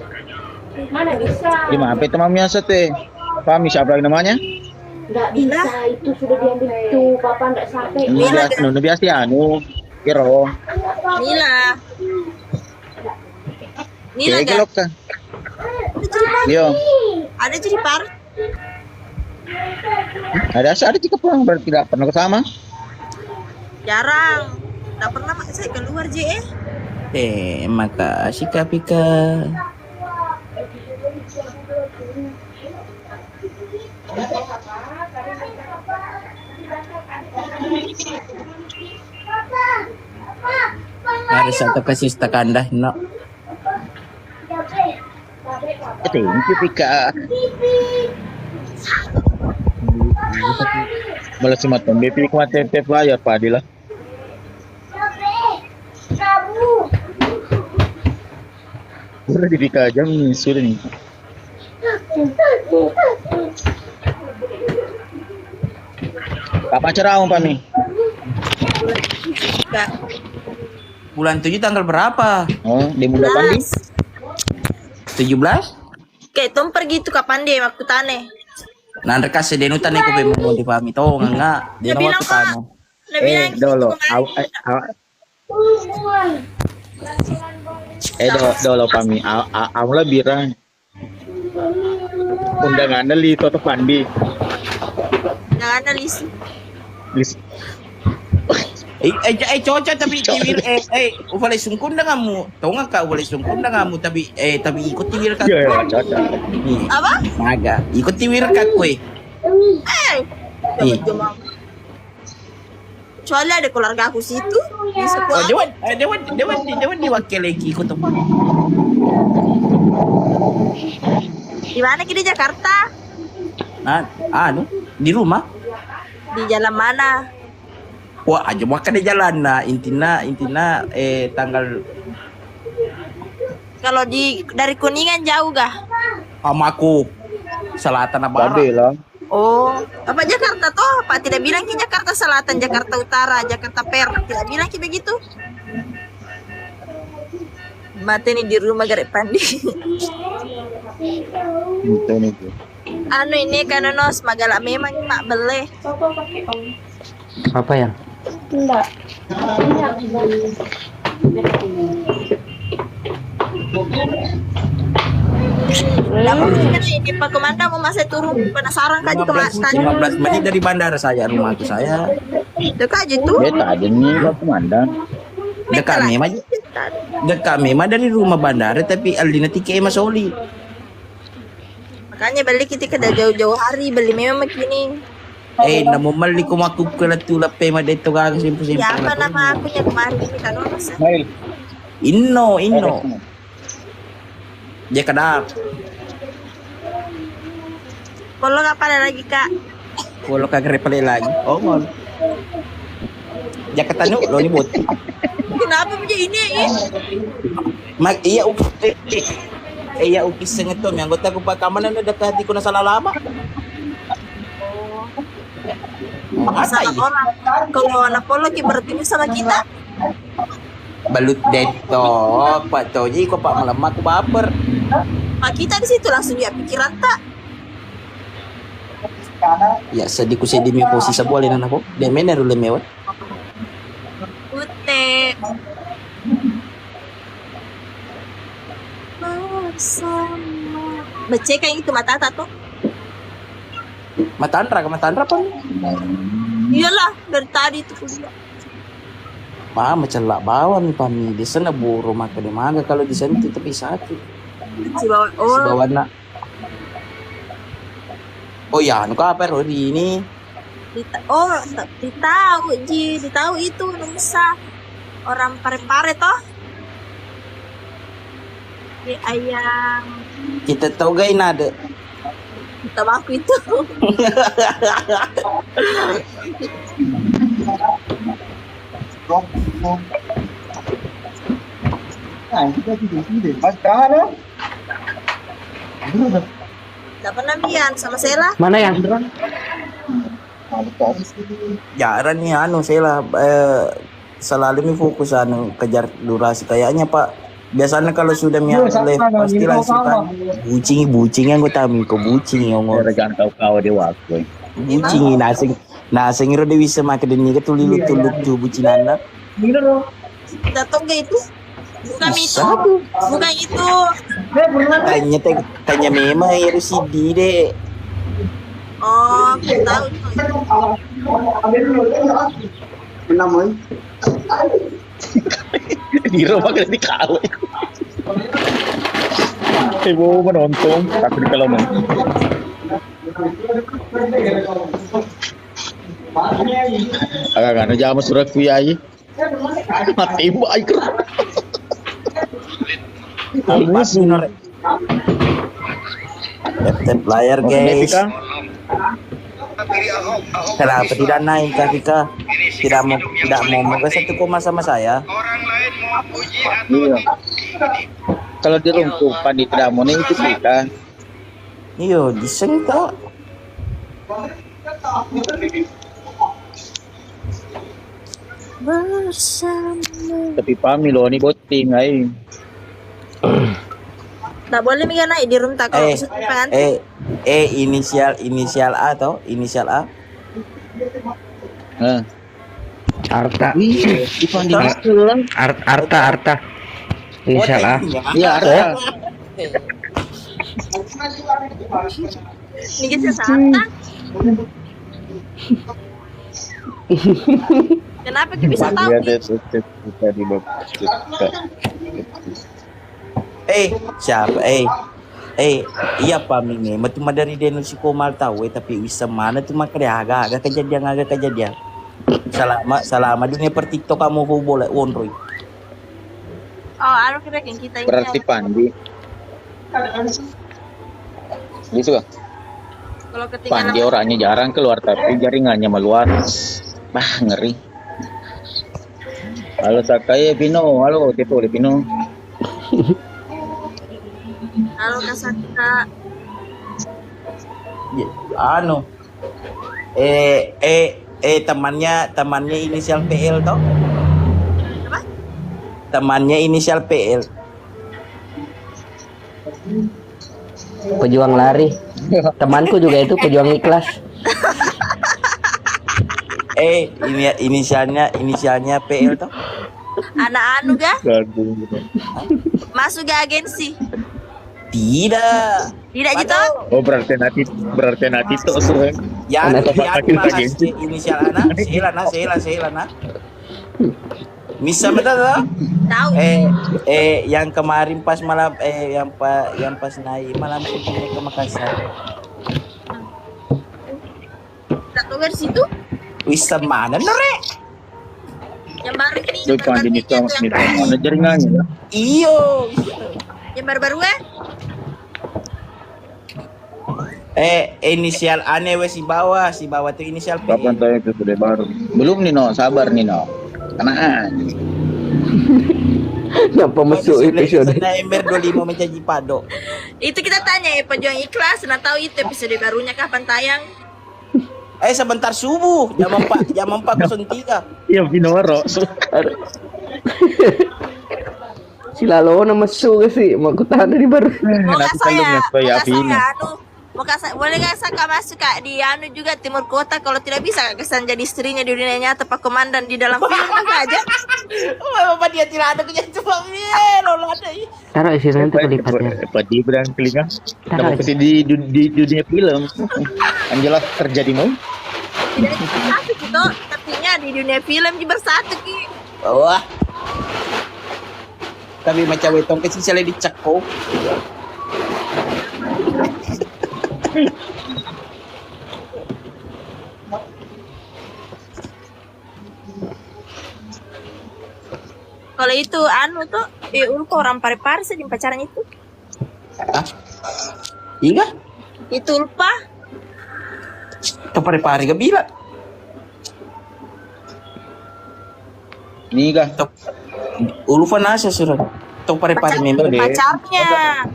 Mana bisa? Gimana apa itu mami asa teh? Pami siapa lagi namanya? Nggak bisa, itu sudah diambil tuh, papa nggak sampai. Nunu biasa, nunu biasa ya, anu, kiro. Nila. Nila Keke nggak? Lokka. Yo, Ada jadi par? Ada asa ada jika pulang berarti tidak pernah ke sama. Jarang. Nggak pernah mak saya keluar je eh. Eh, makasih Kapika. Harus satu kasih stakanda no. Eh, thank you Pika. Malah cuma tembe Pika mati teh layar padi lah. Udah di Pika jam sudah nih. Kapan cerah Pami? Bulan tujuh tanggal berapa? Oh, di muda pandi. Tujuh belas? Kayak tom pergi itu kapan deh waktu tane. Nanre kasih denu tane ko pemmo di Pami to nggak? Dia Dia bilang waktu tane. Lebih Eh, yang dolo. itu Au, eh, au, eh, do, dolo Pami. Au, au, au lah birang. Undangannya li toto pandi. Jangan ada lisi. Lis. Eh, eh, eh, cocok tapi tiwir eh eh ufale sungkun denganmu. Tonga ka ufale sungkun denganmu tapi eh tapi ikut tiwir ka. Iya, iya, cocok. Nih, Apa? Maga, ikut tiwir ka kue. Eh, Ih. Kecuali ada keluarga aku situ, bisa Oh, pulang. dewan, eh, dewan, dewan, dewan diwakili ikut apa? Di mana kita Jakarta? Nah, anu, di rumah. Di jalan mana? Wah, aja makan di jalan. Nah, intinya, intinya eh tanggal Kalau di dari Kuningan jauh gah? Amaku selatan apa? Babe lah. Oh, apa Jakarta toh? Apa tidak bilang ki Jakarta Selatan, Jakarta Utara, Jakarta Perak? Tidak bilang ki begitu? Mate nih di rumah garek pandi. Itu nih tuh. Anu ini kan nos magala memang mak bele. Apa ya? Enggak. Namun ini Pak Komandan mau masih turun penasaran kan di 15, kematan. 15 menit dari bandara saya, rumahku saya. Dekat aja tuh. Beta aja nih Pak Komandan. Dekat memang, dekat memang dari rumah bandara, tapi Aldina tiket Mas Oli. Makanya beli kita ke jauh-jauh hari, beli memang begini. Eh, namu mali ko maku kela tu lape ma detto gaga simpu simpu. Siapa nama aku yang kemarin ini kan orang sih. Mail. Inno, inno. Dia kada. Kalau nggak pada lagi kak. Kalau kagak pale lagi. Oh, mau. Jakarta nu lo ni bot. Kenapa punya ini ya? Mak iya uki. Eh, iya uki sengeto mi anggota ku pakamana na dekat di kuna salah lama. Mata Salah iya. Orang. Kalau anak polo ki berarti sama kita. Balut detto, Pak Toji kok Pak melemah ku baper. Pak kita di situ langsung ya pikiran tak. Ya sedih ku sedih mi posisi boleh nana ko. Dia main dulu lewat. Putih. Sama. Becekang itu matata to. Matanra, matanra apa? Iyalah, dari tadi itu kuliah. Ma, macella bawang mi pami. Di sana buru maka di maga kalau di sana tetap sakit. Sibawa, oh. Sibawa nak. Oh ya, anu apa ro ini? Dita-, oh, ditau ji, ditau itu Nusa. Orang Parepare toh? Di ayam. Kita tau gai nade. Kita baku itu. Nah, kita tidak tidak. Mas, jangan, ya. Dapat namian sama Sela. Mana yang? Jarang nih anu Sela, eh, selalu mi fokus anu kejar durasi kayaknya, Pak. Biasanya kalau sudah mi anu live, pasti langsung kan bucing, bucing yang gue tahu, kok bucing yang ngomong. Jangan kau-kau deh waktu. Bucing naseng, naseng ro de bisa make deni ke tuli lucu-lucu bucinanna. Datang ke itu? Bukan itu. Bukan itu. Tanya teh, tanya memang ya Rusidi deh. Oh, kita tahu itu. Namanya? Di rumah kena dikawin. Ibu menonton, tapi kalau nonton. Agak anu jama surat kuyai. Mati baik. Tap-tap layar, guys. Kenapa tidak naik, Kak Vika? Tidak mau, tidak mau, mau ke satu koma sama saya? Iya. Kalau di rungkupan di tidak mau nih itu kita. Iyo, diseng, Kak. Bersama. Tapi pami lo ni botting ai. Tak boleh mi naik di room tak kalau Eh, pesan pengantin. Eh, eh, inisial, inisial A toh, inisial A. Eh. Arta. Iya, Ivan di Ar-, Ar-, Arta, Arta. Inisial A. Iya, Arta. Ini saya Arta. Kenapa kita bisa tahu? Iya, dia tuh, dia tuh, dia di bawah. Eh, siapa? Eh, eh, iya pami me. Metu madari denu si komal tau, eh, tapi wisseng mana tu makkeda aga, aga kejadian, aga kejadian. Salama, salama dunia per TikTok kamu ko bola wonroi. Oh, anu kira kita ini. Berarti Pandi. Gitu. Kalau ketinggalan Pandi orangnya jarang keluar tapi jaringannya meluas. Bah, ngeri. Halo Sakae Pino, halo Teto le Pino. Halo Kak Saka. Ya, anu. Eh, eh, eh, temannya, temannya inisial P L toh? Apa? Temannya inisial P L. Pejuang lari. Temanku juga itu pejuang ikhlas. Eh, ini inisialnya, inisialnya P L toh? Anak anu ga? Aduh. Masuk ga agensi? Tidak. Tidak gitu? Oh, berarti nanti, berarti nanti tuh, ya, anak ya, agensi. Inisial anak, Sela, nah, Sela, Sela, nah. Bisa betul toh? Tahu. Eh, eh, yang kemarin pas malam, eh, yang pa-, yang pas naik malam itu ke Makassar. Tak tahu dari situ? Wisseng mana no, Rek? Yang baru ini, Lupa yang jenis baru ini, sama yang jenis mana jaringannya ya? Iyo, iyo. Yang baru-baru, eh? Eh, inisial ane we sibawa, sibawa tu inisial P. Kapan tahu episode baru? Belum nih, no, sabar nih, no. Tenang. Kenapa masuk episode? Sana Ember dua lima mencaji pado. Itu kita tanya ya, pejuang ikhlas, nah tahu itu episode barunya kapan tayang? Eh, sebentar subuh, jam empat, jam empat kosong tiga. Iya, Pinoro. Silalo na masuk ke sih, mau kutanya di baru. Eh, oh, nggak saya, nggak saya, anu, Mau kak sa-, boleh nggak saka masuk kak di anu juga Timur Kota? Kalau tidak bisa kak kesan jadi istrinya di dunia nyata, Pak Komandan di dalam film apa aja? Oh, apa dia tidak ada kerja cuma iya, lo ada iya. Taruh isi nanti pelipatnya. Apa di berang telinga? Taruh isi. Di, di, di dunia film. Yang jelas terjadi mau. Tidak satu gitu, tapi nya di dunia film di bersatu ki. Wah. Tapi macam itu kecil sekali dicekko. Kalau itu anu tuh, eh, Ulfa orang Parepare sedih pacaran itu. Hah? Iga? Itu Ulfa. Ke Parepare ke bila? Niga. Tok. Ulfa nasa surat. Tok Parepare member. Pacarnya.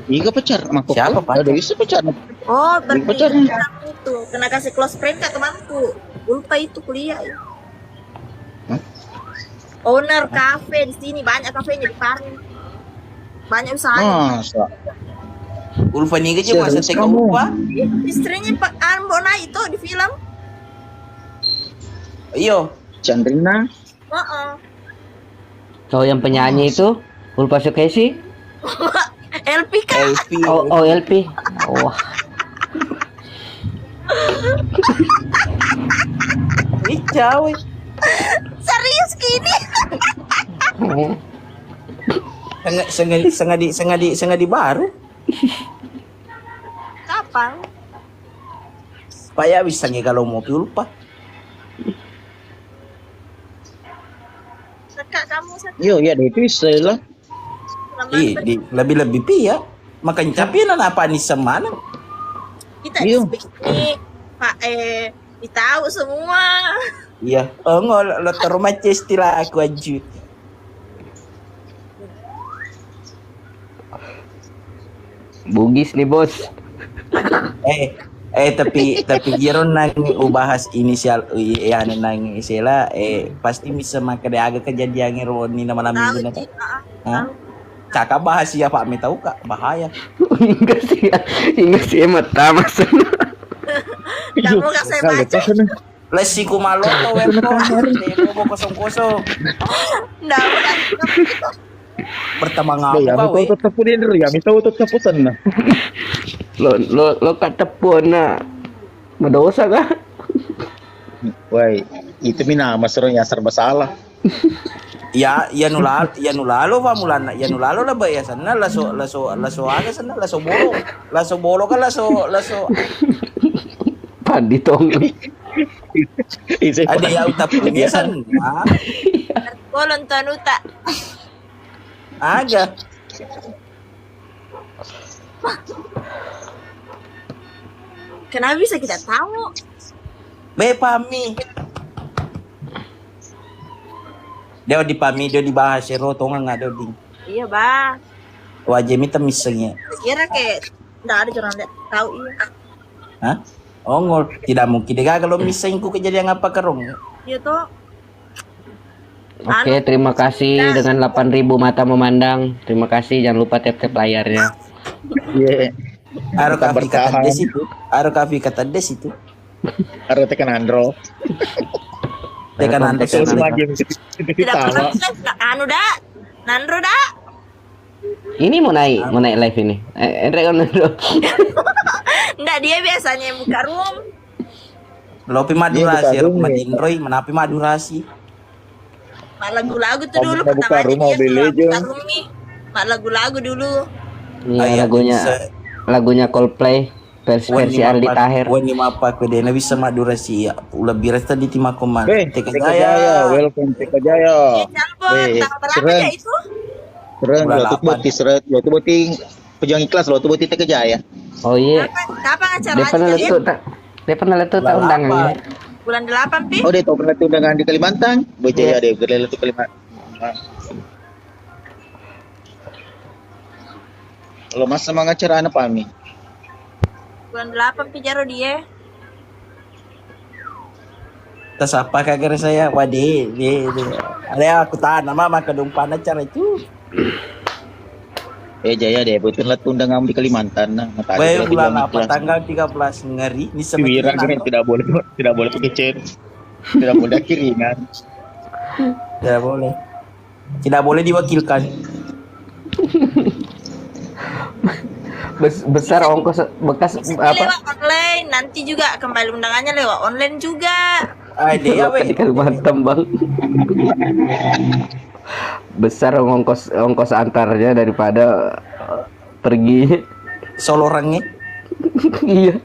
Iga pacar, mako. Siapa pacar? Ada bisa pacar. Oh, berarti pacar itu kena kasih close friend kak temanku. Ulfa itu kuliah. Hah? Owner cafe di sini, banyak kafenya di Pare. Banyak usahanya. Masa? Ulfa niga je masa tega Ulfa? Istrinya Pak Ambo naik itu di film. Iyo. Chandrina. Heeh. Oh, yang penyanyi itu Ulfa Sukesi? Elvi kak. Elvi. Oh, oh, Elvi. Wah. Ih, jauh. Serius gini? Senga-, senga-, sengadi, sengadi, sengadi baru. Kapan? Pak ya bisa nge kalau mau pi Ulfa. Kakak kamu satu. Yo, ya itu istilah. Ih, di, lebih-lebih pi ya. Makanya tapi na apa ni semana? Kita ini Pak eh ditahu semua. Iya. Oh, ngol lo terus macet istilah aku anjir. Bugis nih, Bos. Eh, eh, tapi, tapi jero nangi ubahas inisial, i-, eh, anu nangi sela, eh, pasti bisa makkeda aga kejadian ro ni na malam minggu na, Kak. Hah? Kakak bahas iya, Pak, mi tahu, Kak, bahaya. Enggak sih, ya. Enggak sih, mata mas. Kamu kasih baca. Lessiku maloto wempo, demo kosong-kosong. Ndak, udah. Pertama ngapa, ya, kau, mi tahu tetep pudin, ya, mi tahu tetep senna. Lo, lo, lo kata pona. Madosa kah? Woi, itu mi nama seru yang serba salah. Ya, ya nulal-, ya nulalo fa mulana, ya nulalo lah ba ya senna laso, laso, laso aga senna laso bolo, laso bolo kan laso, laso. Padi tong. Ada ya utak punya senna. Bolon tanuta. Aga. Kenapa bisa kita tahu? Be pami. Dia di pami, dia dibahas ero tongang ada di. Iya, Bang. Wajah mi temisseng ya. Kira kayak ndak ada orang lihat tahu iya. Hah? Ongol, tidak mungkin deh gagal lo misseng ku kejadian apa kerong. Iya toh. Oke, terima kasih dengan delapan ribu mata memandang. Terima kasih, jangan lupa tap-tap layarnya. Iya. Aro kafi kata des itu. Aro kafi kata des itu. Aro tekan andro. Tekan andro. Tidak pernah anu dah. Nandro dah. Ini mau naik, mau naik live ini. Eh, Enre kan dulu. Ndak, dia biasanya yang buka room. Lopi madurasi, Madinroi, menapi madurasi. Mak lagu-lagu tuh dulu, pertama dia biasa buka room nih. Mak lagu-lagu dulu. Iya, lagunya, lagunya Coldplay. Versi, versi Aldi Taher. Wani mappa ko de na bisa madurasi ya. Ulebbi resta di Timakomang. Teka Jaya, welcome Teka Jaya. Keren. Keren, lo tuh boti seret, lo tuh boti pejuang ikhlas, lo tuh boti Teka Jaya. Oh iya. Kapan, kapan acara? Dia pernah letu tak? Dia pernah letu tak undangan ya? Bulan delapan pi. Oh, dia tahu pernah letu undangan di Kalimantan. Bocah ya, dia pernah letu Kalimantan. Lo masa mangacara anak pami? Bulan delapan pi jaro dia. Tasapa kagak saya, wah di, di, di. Ada aku tahan nama maka dumpa acara itu. Eh, Jaya deh, betul lah tundang kamu di Kalimantan, nah. Matanya Baik, lagi bulan dua apa? Tanggal tiga belas, ngeri. Ini sama Wira kita kan tidak boleh, tidak boleh pakai chat. Tidak boleh kiriman. Tidak boleh. Tidak boleh diwakilkan. Bes-, besar ongkos bekas. Bisa apa? Lewat online, nanti juga kembali undangannya lewat online juga. Ah, dia apa? Di Kalimantan, Bang. Besar ongkos, ongkos antarnya daripada, eh, pergi. Solo orangnya. Iya.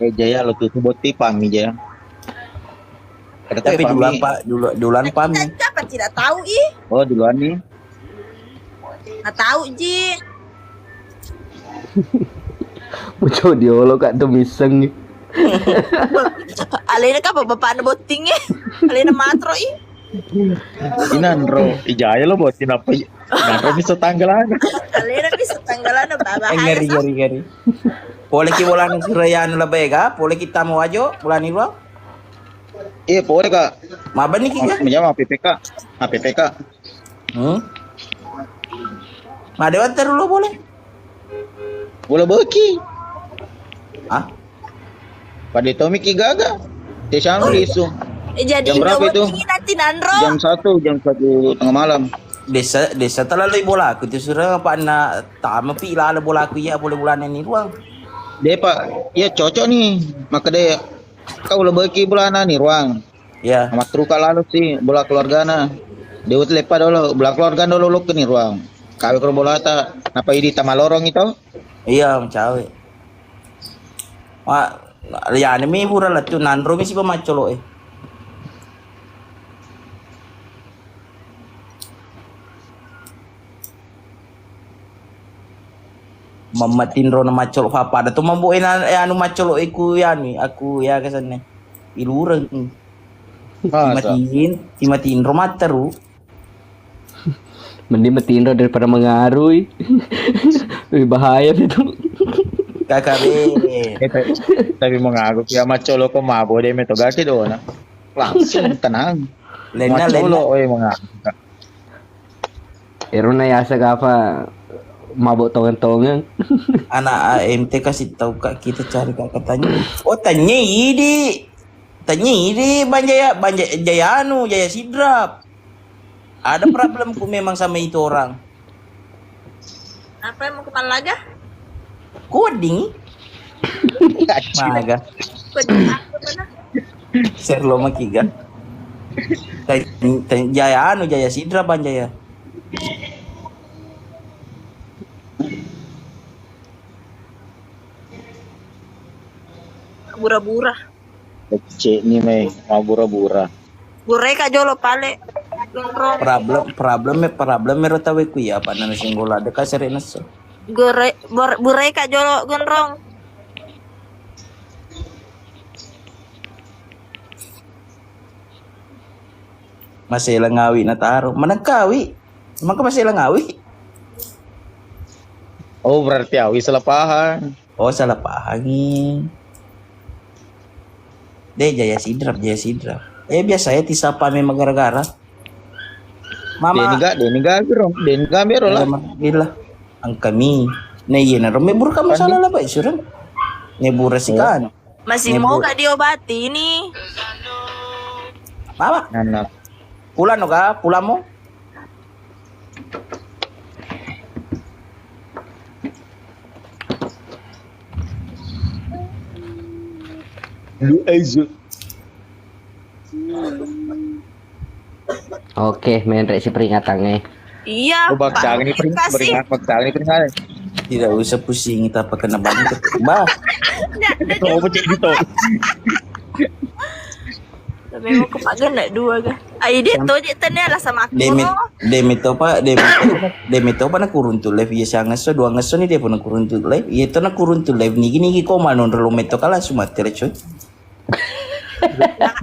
Eh, Jaya, lo tuh boti pami, Jaya. Tapi duluan, Pak, dulu-, duluan pami. Siapa tidak tahu, ih? Oh, duluan nih. Nggak tahu, Ji. Muncul diolo, Kak, tuh miseng nih. Alena kapa bapakna botting, eh? Alena matro, ih. Inanro, ijaya lo botting apa, i-, inanro bisa tanggalan. Alena bisa tanggalan, baba. Eh, ngeri, ngeri, ngeri. Pole ki bolana Surayanu Labega, pole kita mau ajo, bolani dua. Iya, pole, Kak. Mabani ki, Kak? Menjama A P P K. A P P K. Hmm? Madewa terus lo boleh? Bola beki. Ah? Pada Tommy ki gaga. Tesiano lisu. Eh, jadi jam berapa itu? Nanti nanro. Jam satu, jam satu tengah malam. Desa, desa terlalu bola aku tuh sudah apa na tama pi lala bola aku iya boleh bulan ini ruang. Deh, Pak, iya cocok nih. Maka deh, kau lebih ki bulan ini ruang. Iya. Matteruka lalo si bola keluargana. Dewa lepa dolo, bola keluarga dolo lokka ni ruang. Kawe koro bolata, napa idi tamalorong itu? Iya, macawe. Wa, ya, ini mi pura lettu nanro mi si pemaccolo, eh. Mammatinro na maccolo, fa pada to mambo ena, eh, anu maccolo iku yani, aku ya kesanne. Ilureng. Masa? Timatin, timatinro matteru. Mending matinro daripada mengarui. Lebih bahaya itu. Kakak be. Eh, tapi, tapi mengaku ya maccolo ko mabo de meto gaki dona. Langsung tenang. Lena, maccolo, lena. Oi, mengaku. Ero na yasa gafa mabo tongeng-tongeng. Anak A M T kasih tahu, Kak, kita cari Kakak tanya. Oh, tanya idi. Tanya idi Bang Jaya, Bang Jaya, Jaya anu, Jaya Sidrap. Ada problemku memang sama itu orang. Apa yang mau kepala laga? Coding. Maga. Coding apa mana? Serlo makiga. Tanya, tanya, Jaya anu, Jaya Sidrap, Bang Jaya. Bura-bura. Kecil ni mai, mau bura-bura. Bureka jolo pale. Gondrong. Problem, problem, problem ero tawe ku ya, apa nana singgola deka sere nesso. Gure-, bur-, bureka jolo gondrong. Masela ngawi nataro. Manengkawi. Maka masela ngawi. Oh, berarti awi salah paham. Oh, salah pahangi. Deh, Jaya Sidrap, Jaya Sidrap. Eh, biasa ya tisapa memang gara-gara. Mama. Deniga, deniga biro, deniga biro lah. Iya, Ma. Bila. Angkami. Nah, iya, nah, rome burka masalah lah, Pak, surang. Ne bura sikan. Masih mau gak diobati ini? Mama. Nana. Pulang no ga? Pulang mo? Lu Aizu. Oke, menre si peringatannya. Iya, oh, Pak. Ini peringat, peringat, ini peringat. Tidak usah pusing, kita apa kena banget, Bah. Nggak, nggak. Itu apa cek gitu? Tapi mau ke Pak Ganda dua, ga? Ai, dia tuh, dia tanya lah sama aku. Demi, demi to, Pak, demi to, demi to, Pak, nakuruntu live, iya, siang ngesso, dua ngesso nih, dia pun nakuruntu live. Iya, to nakuruntu live, nigi, nigi, koma, non, relo meto, kalah, sumatera, coy.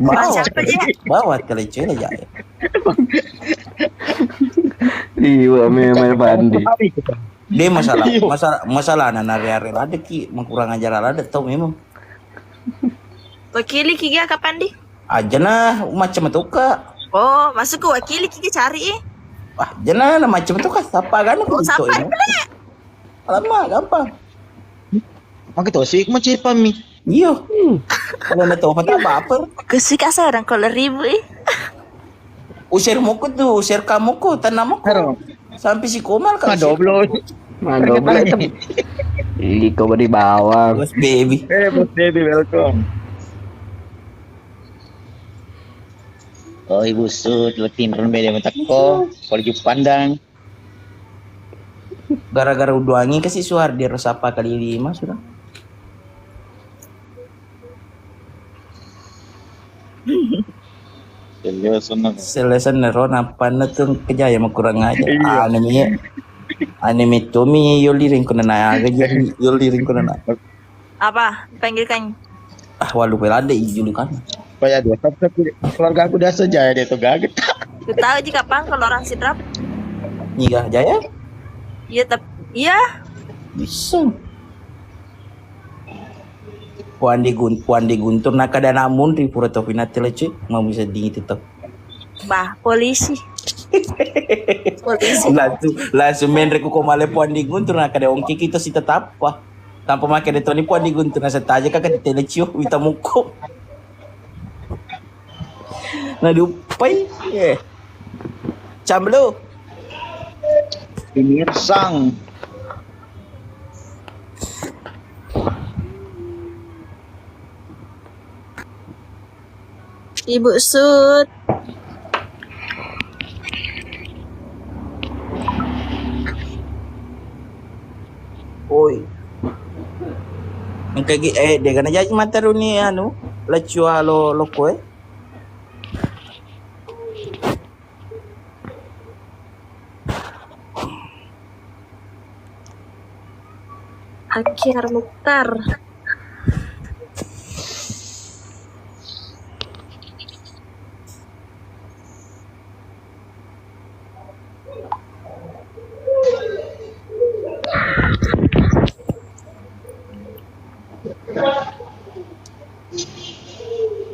Bawa, bawa, kalah, coy, lah, ya. Iya, memang, Pandi. Dia masalah, masalah, masalah, nah, nari-ari, ada ki, mau kurang ajar, ada, tau, memang. Wakili ki ga, kapan di? Aja nah, macam itu, Kak. Oh, maksudku wakili ki cari i. Wah, jangan macam tu kan. Sapa kan aku. Oh, sapa ini? Alamak, gampang. Maka to sih, macam mi. Iyo. Hmm. Kalau na to, mata baper. Kusi kasar orang kalau ribu i. Usir muku tu, usir kamu ku, tanam muku. Sampai si Komal kan. Madoblo. Madoblo itu. Iko beri bawang. Bos baby. Eh, bos baby, welcome. Oh, ibu sud, letin ron beda matakko. Kalau Jepandang. Gara-gara uduangi kasi Suhardi ro sapa kali lima sudah. Selesan ro nappanna tu kejaya makurang aja. Iya. Anime, anime Tommy yoli ringkuna na aga jadi yoli ringkuna na. Apa? Panggilkan. Ah, walu pelade julukan. Paya dua satu keluarga aku dah sejaya dia tu gaget. Ku tahu ji kapang kalau orang Sidrap. Iya, Jaya? Iya, tapi iya. Bisa. Puandi gun, puandi guntur nakada namun ri pura topi nate lecce mau bisa dingin tetap. Bah, polisi. Polisi. Langsung, langsung main reku komale puandi guntur nakada ongki kita si tetap wah. Tanpa make de toni puandi guntur nasa taja kaka di tele ciu wita muko. Nah diupai. Eh. Cambelo. Ini sang. Ibu Sud. Oi. Engka gi, eh, dega na jaji matteruni anu, lecua lo, lokko, eh. Akhiar Mukhtar.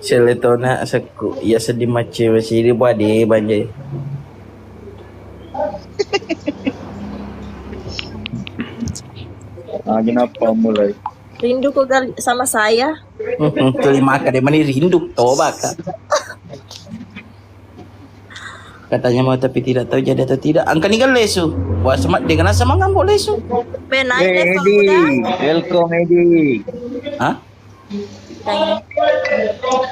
Selle tona asekku, iya seddi maccewe sidi bade banjai. Ah, kenapa mulai? Rindu kau gal sama saya? Tuli maka de mani rindu, toba ka. Katanya mau tapi tidak tahu jadi atau tidak. Angka ni kan lesu. Wah, sama dia kena sama ngambo lesu. Ben, naik level Edi, udah. Welcome Edi. Hah?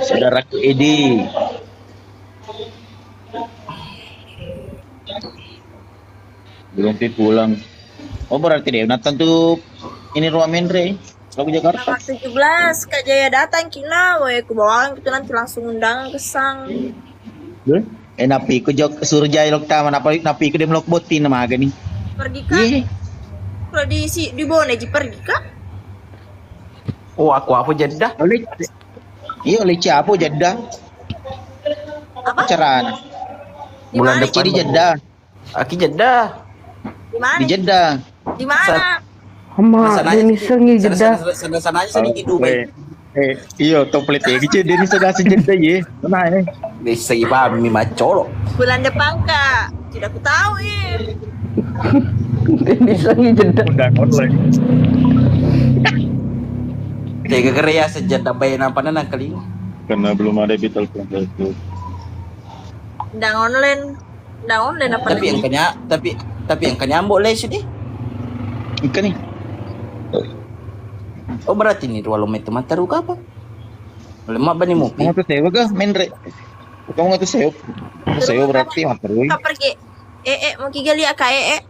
Saudaraku Edi. Belum pi pulang. Oh, berarti dia nak tentu ini ruang menre. Lagu Jakarta. Tanggal tujuh belas Kak Jaya datang kina, weh, ku bawang kita nanti langsung undangan kesang. Eh, napi ku jok surjai lok tama, napi, napi ku dem lok botin nama aga ni. Pergi kak? Iya. Kalau di si di Bone ji pergi kak? Oh, aku apa Jeddah? Oleh, iya, oleh siapa Jeddah? Apa? Carana. Bulan depan. Jadi Jeddah. Aki Jeddah. Di mana? Di Jeddah. Di mana? Ama, sana, sana, sana, sana aja sedikit Dubai. Eh, iyo, toplet ya, gitu. Dia ni sudah sejeddah ya. Mana ya? Bisa iba mi macolo. Bulan depan kak. Tidak ku tahu eh. Dia bisa ngi Jeddah. Udah online. Tega kere ya sejeddah bayar apa nang kali. Karena belum ada di telepon itu. Ndang online. Ndang online apa? Tapi yang kenya, tapi, tapi yang kenyambok le sudi. Ikan ni. Oh, berarti ni dua lo metu mataru apa? Lemak bani mupi. Mau tuh sewa ga menre. Kamu nggak tuh sewa. Sewa berarti mataru. Kita pergi. Eh, eh, mau kiga lihat kak eh, eh.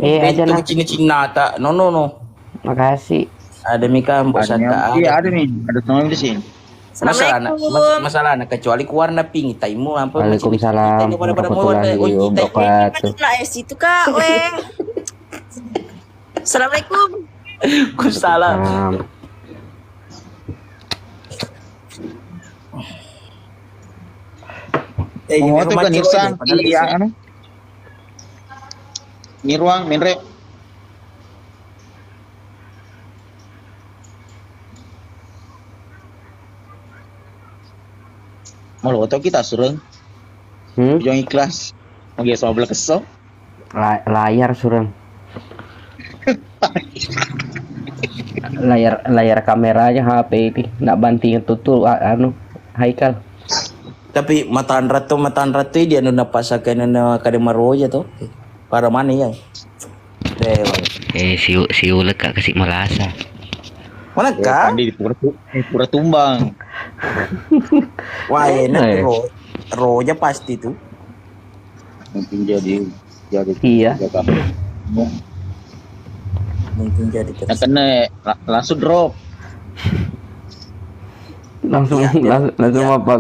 Eh, aja nah. Cina-cina tak. No, no, no. Makasih. Ada mika mbok saka. Iya, ada nih. Ada semua di sini. Masalah, mas-, masalah kecuali ku warna pink, taimu apa? Waalaikumsalam warahmatullahi wabarakatuh. Nah, eh, situ kak, weh. Assalamualaikum. Waalaikumsalam. Eh, oh, itu kan Irsan, iya, anu. Ni ruang, menre. Maloto kita sureng. Hmm? Jong ikhlas. Oke, sama belah keso. La- layar surang. Layar layar kameranya H P itu. Nak banting tutu a- anu Haikal. Tapi matanra tu, matanra tu dia nu napasakkan na kada maroja tu. Para mana ya? Dewa. Eh, siu siu leka kasih merasa. Mana Ya, kah? Pandi di pura, tu- eh, pura tumbang. Wah, enak Eh. ro, roja pasti tu. Mungkin jadi jadi Iya. jaga. Mungkin jadi Yang terus. kena la- langsung drop. Langsung Iya, iya. langsung, langsung Iya. Apa?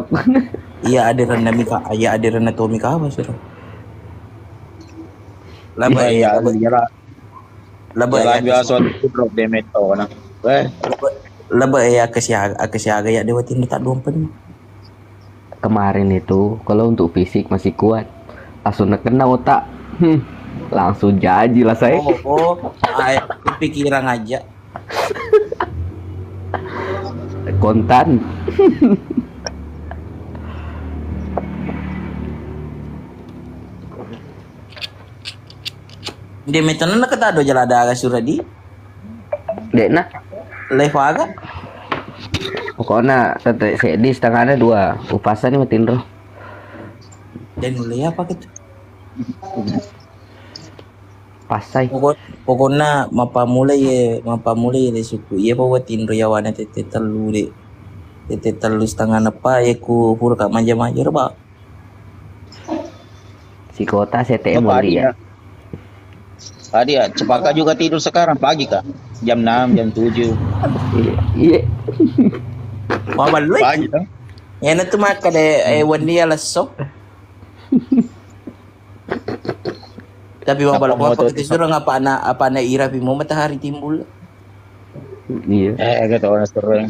Iya, ada rena mika, iya ada rena Tommy kawa sudah. Laba Iya, ya, iya, laba, iya lah. laba Ya ya, lagi kes- langsung drop di meto nah. Eh, laba, laba ya kesiaga, kesiaga ya Dewa Tinda tak dompen. Kemarin itu kalau untuk fisik masih kuat, langsung kena otak. Hmm, langsung jaji lah saya. Oh, oh, ay, kepikiran aja. Kontan. Dia metana nak kata do jala ada aga suradi. Dekna. Levaga. Pokoknya tete seddi setengahnya dua. Upasa nih matinro. Dan mulai apa gitu? Pasai. Pokok pokoknya mapamulai ye, mapamulai ye suku. Iya pa watinro yawana tete tellu de. Tete tellu setengah nepa ye ku pura ka manja-manja ba. Si kota C T M Bapak Mulia. Adi ya. Tadi ya, cepaka juga tidur sekarang pagi kak. Jam enam, jam tujuh. Iya, iya. Maballu. Pagi kan? Yana tu maka de eh wenni ya lesso. Tapi maballu Apa mau apa tuh? Kita suruh ngapa anak apa anak ira pimo matahari timbul. Iya. Eh, gitu orang sering.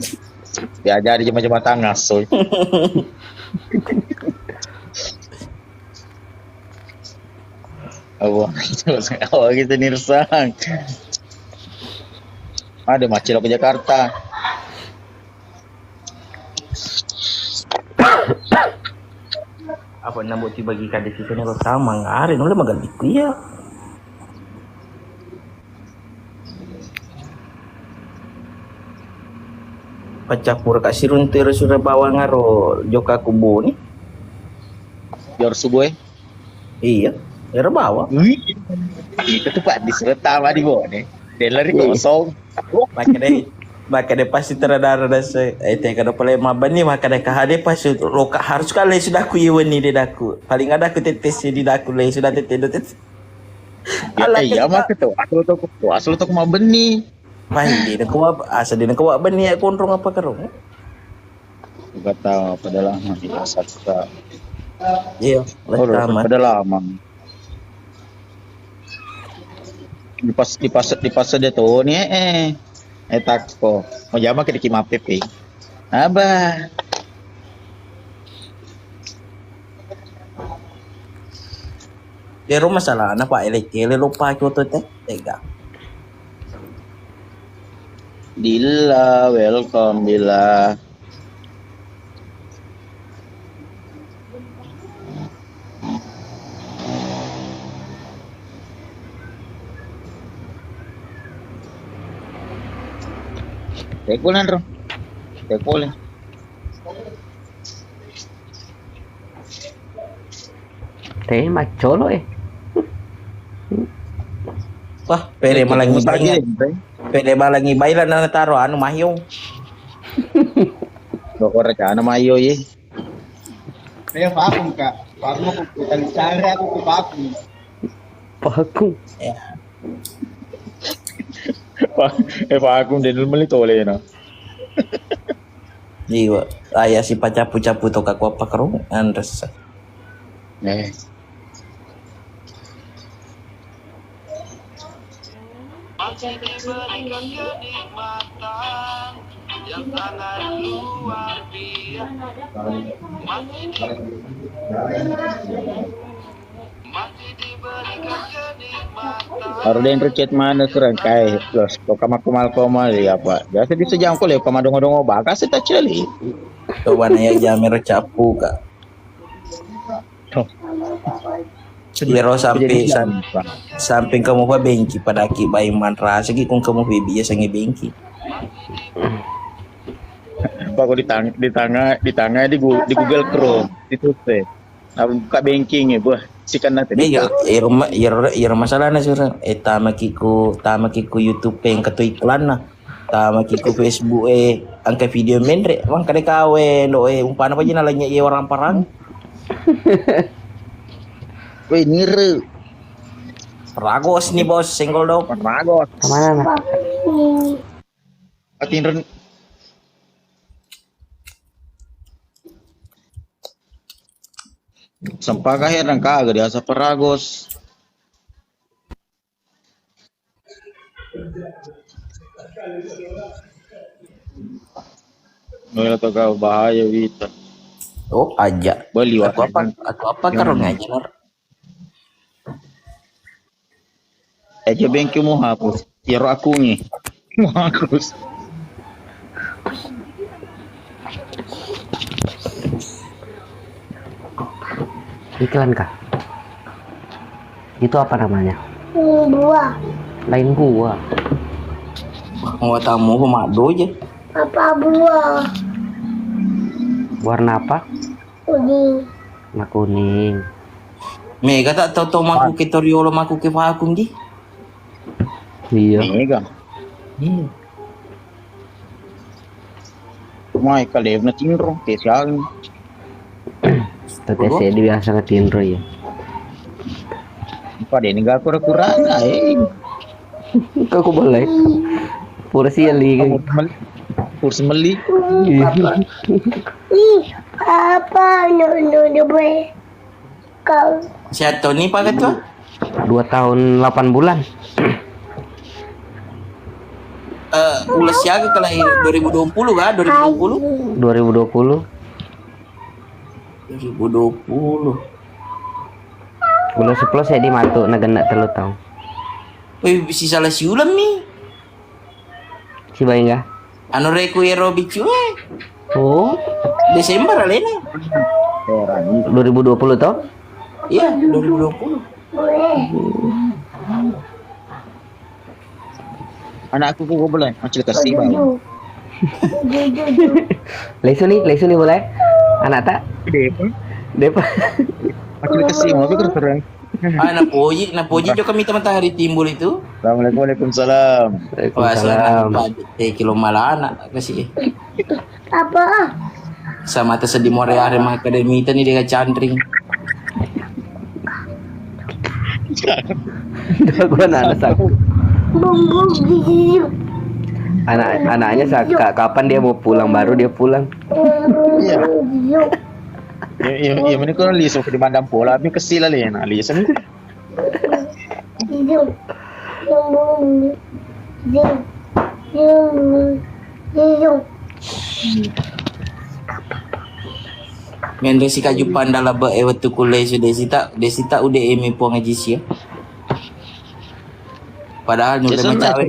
Diajari cuma-cuma tangan, soy. Apa? Apa gitu nih resang? Ada macet ke Jakarta. Apa nambo ti bagi kade sisene lo sama ngare nulle magalliku iya. Pacappur ka siruntu ero sura bawang aro joka kuboni. Jor subuh eh. Iya, ero bawang. Wih. Itu tuh Pak diserta mah di bawah nih. Dealer Iya. Kosong. Makanya makanya pasti terada-rada se eh tega do pale mabani makanya kahade pasti loka harus kale sudah ku iwani de daku. Paling ada ku tetes di daku le sudah tete do tete. Ya, iya mah tuh. Asal tuh, asal tuh mah beni. Paling di ko asa di ko bani ya konrong apa kerong. Gak tahu pada lama di pasar kita. Iya, Oh, pertama. Pada lama. Di pas di pas di pas dia tuh nih eh. Eh takko. Mau jama ke di kimape pe. Abah. Ero masalahna Pak ele-ele lupa ki oto te tega. Dilla, welcome Dilla. Tekul nanro. Tekul. Teh macolo eh. Wah, pede malangi Pagi baila. Pede malangi baila nana taro anu mahiung. Boko rencana mayo ye. Saya vakum kak, vakum aku bukan cara aku ke vakum. Paku. Ya. Pak, eh Pak Agung dia dulu meli tole na. Iya, aya si pacapu-capu to kak apa kerung anres. Eh. Masih diberikan kenikmatan yang sangat luar biasa. Masih di, masih diberikan kenikmatan. Baru dia chat mana serang kai terus kok kamu kumal koma ya apa biasa bisa jangkau ya kamu dongo-dongo bakas kita celi. Coba naya jamir capu kak. Iyaro sampe, sam-, sampe engka mupa bengki, padaki baing manrasaki kung kamu pibi ya sangi bengki. Apa kok ditang-, ditanga-, ditanga di Gu-, di Google Chrome, ditutup. Nah, buka banking ya, buah. Sikan nanti. Iya, iya, rumah, iya, rumah, iya, rumah masalahnya, Sur. Eh, tamaki ku, tamaki ku YouTube yang ketu iklan nah. Tamaki ku Facebook, eh, angka video menre. Mang kade kawe, lo, eh, umpana apa aja nalanya iya orang parang. Weh, nire. Ragos nih, Bos, senggol dong. Ragos. Kemana, nah? Atinren. Sempaka herang kaga diasa paragos. Noel to kau bahaya wita. Oh, aja. Beli. Atau apa? Atau apa karung aja, Lor? Eh, coba yang kamu hapus. Iyaro aku nih. Mau hapus. Iklan kah? Itu apa namanya? Hmm, buah. Lain buah. Mau tamu apa madu aja? Apa buah? Warna apa? Kuning. Warna kuning. Mega tak tau-tau maku ke toriolo, maku ke vakum di. Iya. Mega. Hmm. Mai kalebna tinro, ke siang. Tapi saya biasa tinro ya. Pada ini gak kurang-kurang, eh. Kau boleh. Pura siali. Pura meli. Iya. Ih, apa? No, no, no, boy. Kau. Siapa Tony, Pak Ketua? Dua tahun delapan bulan. Eh, ulas siaga ke lahir? Dua ribu dua puluh kah? Dua ribu dua puluh? Dua ribu dua puluh. Dua ribu dua puluh. Bulan sepuluh saya di matu, na genna telu tahun. Wih, bisa salah siulang mi. Sibawa ga? Anu reku ero biccu e. Oh. Desember alena. Dua ribu dua puluh toh? Iya, dua ribu dua puluh. Anakku ku goblok, macil kasih bang. Lesu ni, lesu ni boleh. Anak tak? Depa. Depa. Macil kasih mau pikir terang. Ah, napoji, napoji jokka mita matahari timbul itu. Assalamualaikum. Waalaikumsalam. Waalaikumsalam. Wah, saya nak, eh, kilo malana kasih. Apa? Sama ta seddi more are makkeda mita ni dega canring. Gua anak-anak sak-, anak, anaknya Saka, kapan dia mau pulang, baru dia pulang. Iya. Iya, iya, iya, mending kau lisu di Mandang Pola, tapi kesila le, nah, lisu ni. Menre si kaju panda labe e wettu kulle su desita, desita ude emi Puang Aji sia. Padahal nulle macawe.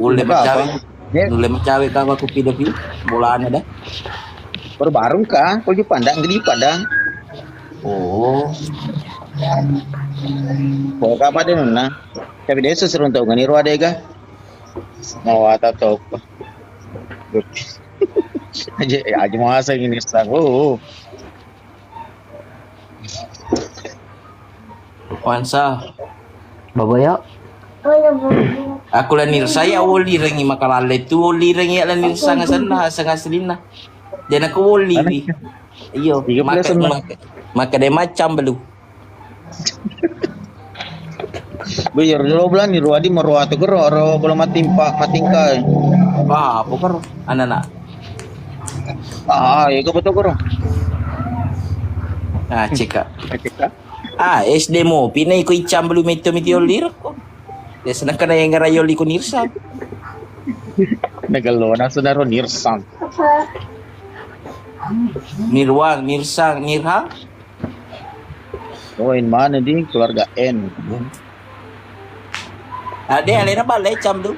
Ulle macawe. Nulle macawe ka aku pida pi bolana dah. Baru-baru ka, kau jumpa ndak ngedi pada. Oh. Kau kapan deh nona? Tapi dia seseru tau ngani ruwa dega. Mau ata tau. Aja, aja mau asa gini sang. Oh. Wansa. Baba ya. Aku la nirsa ya woli rengi makalalle tu woli rengi ya la nirsa ngasenna aseng aslinna. Dena ku woli wi. Iyo, maka, maka, maka de macam belu. Bu, iyaro jolo belani ruadi maruatu kero ro bolo matimpa matingka. Wah, apa kero? Anak-anak. Ah, iya, kau betul kero. Ah, ceka. Ceka. Ah, S D mo, pina iko icam belu meto miti olir ko. Ya senang kena yang ngerayo liko nirsa. Nagello na saudara nirsa. Nirwang, nirsang, nirhang. Oh, yang mana di keluarga N? Ade, alena bale cam tu.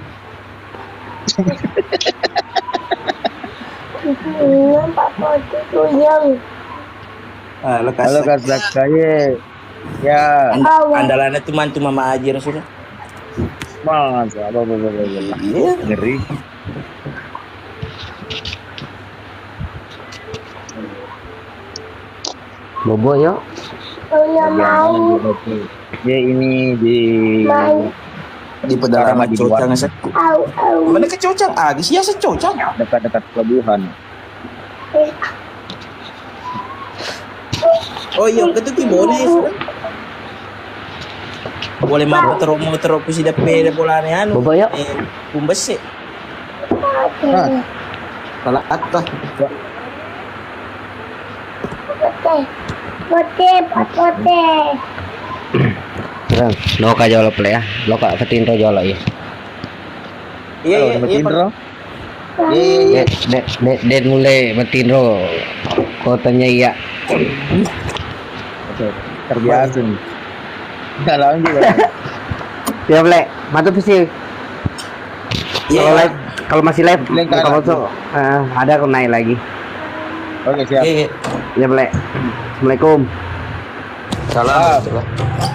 Iya, Pak Poti tuyang. Ah, lo Halo, kasih. Kak Zakaye. Ya. And-, andalanna tu mantu Mama Aji Rasul. Masa, apa, apa, apa, apa. Iya. Ngeri. Bobo, yuk. Iya, mau. Ya, ini di, mau. Di pedalaman Cocang, di Cocang, sekku. Au, au. Mana ke Cocang? Ah, di sia se Cocang. Dekat-dekat pelabuhan. Oh iya, ketu ki boleh. Boleh mau terus, mau terus ku sideppe bolane anu. Bobo, yuk. Eh, pumbesse. Ah, salah atta. Pote, pote, pote. Terus, loka jolo pole ya. Loka petinro jolo ya. Iya, iya, iya, petinro. Iya, iya, iya. Dek, dek, dek, dek mulai petinro. Kotanya iya. Oke, terbiasa nih. Dalam juga. Ya, Ble. Mantap sih. Iya. Kalau live, kalau masih live, link buka kanan. Foto, eh, ada aku naik lagi. Oke, siap. Iya, iya. Ya, Ble. Assalamualaikum. Salam.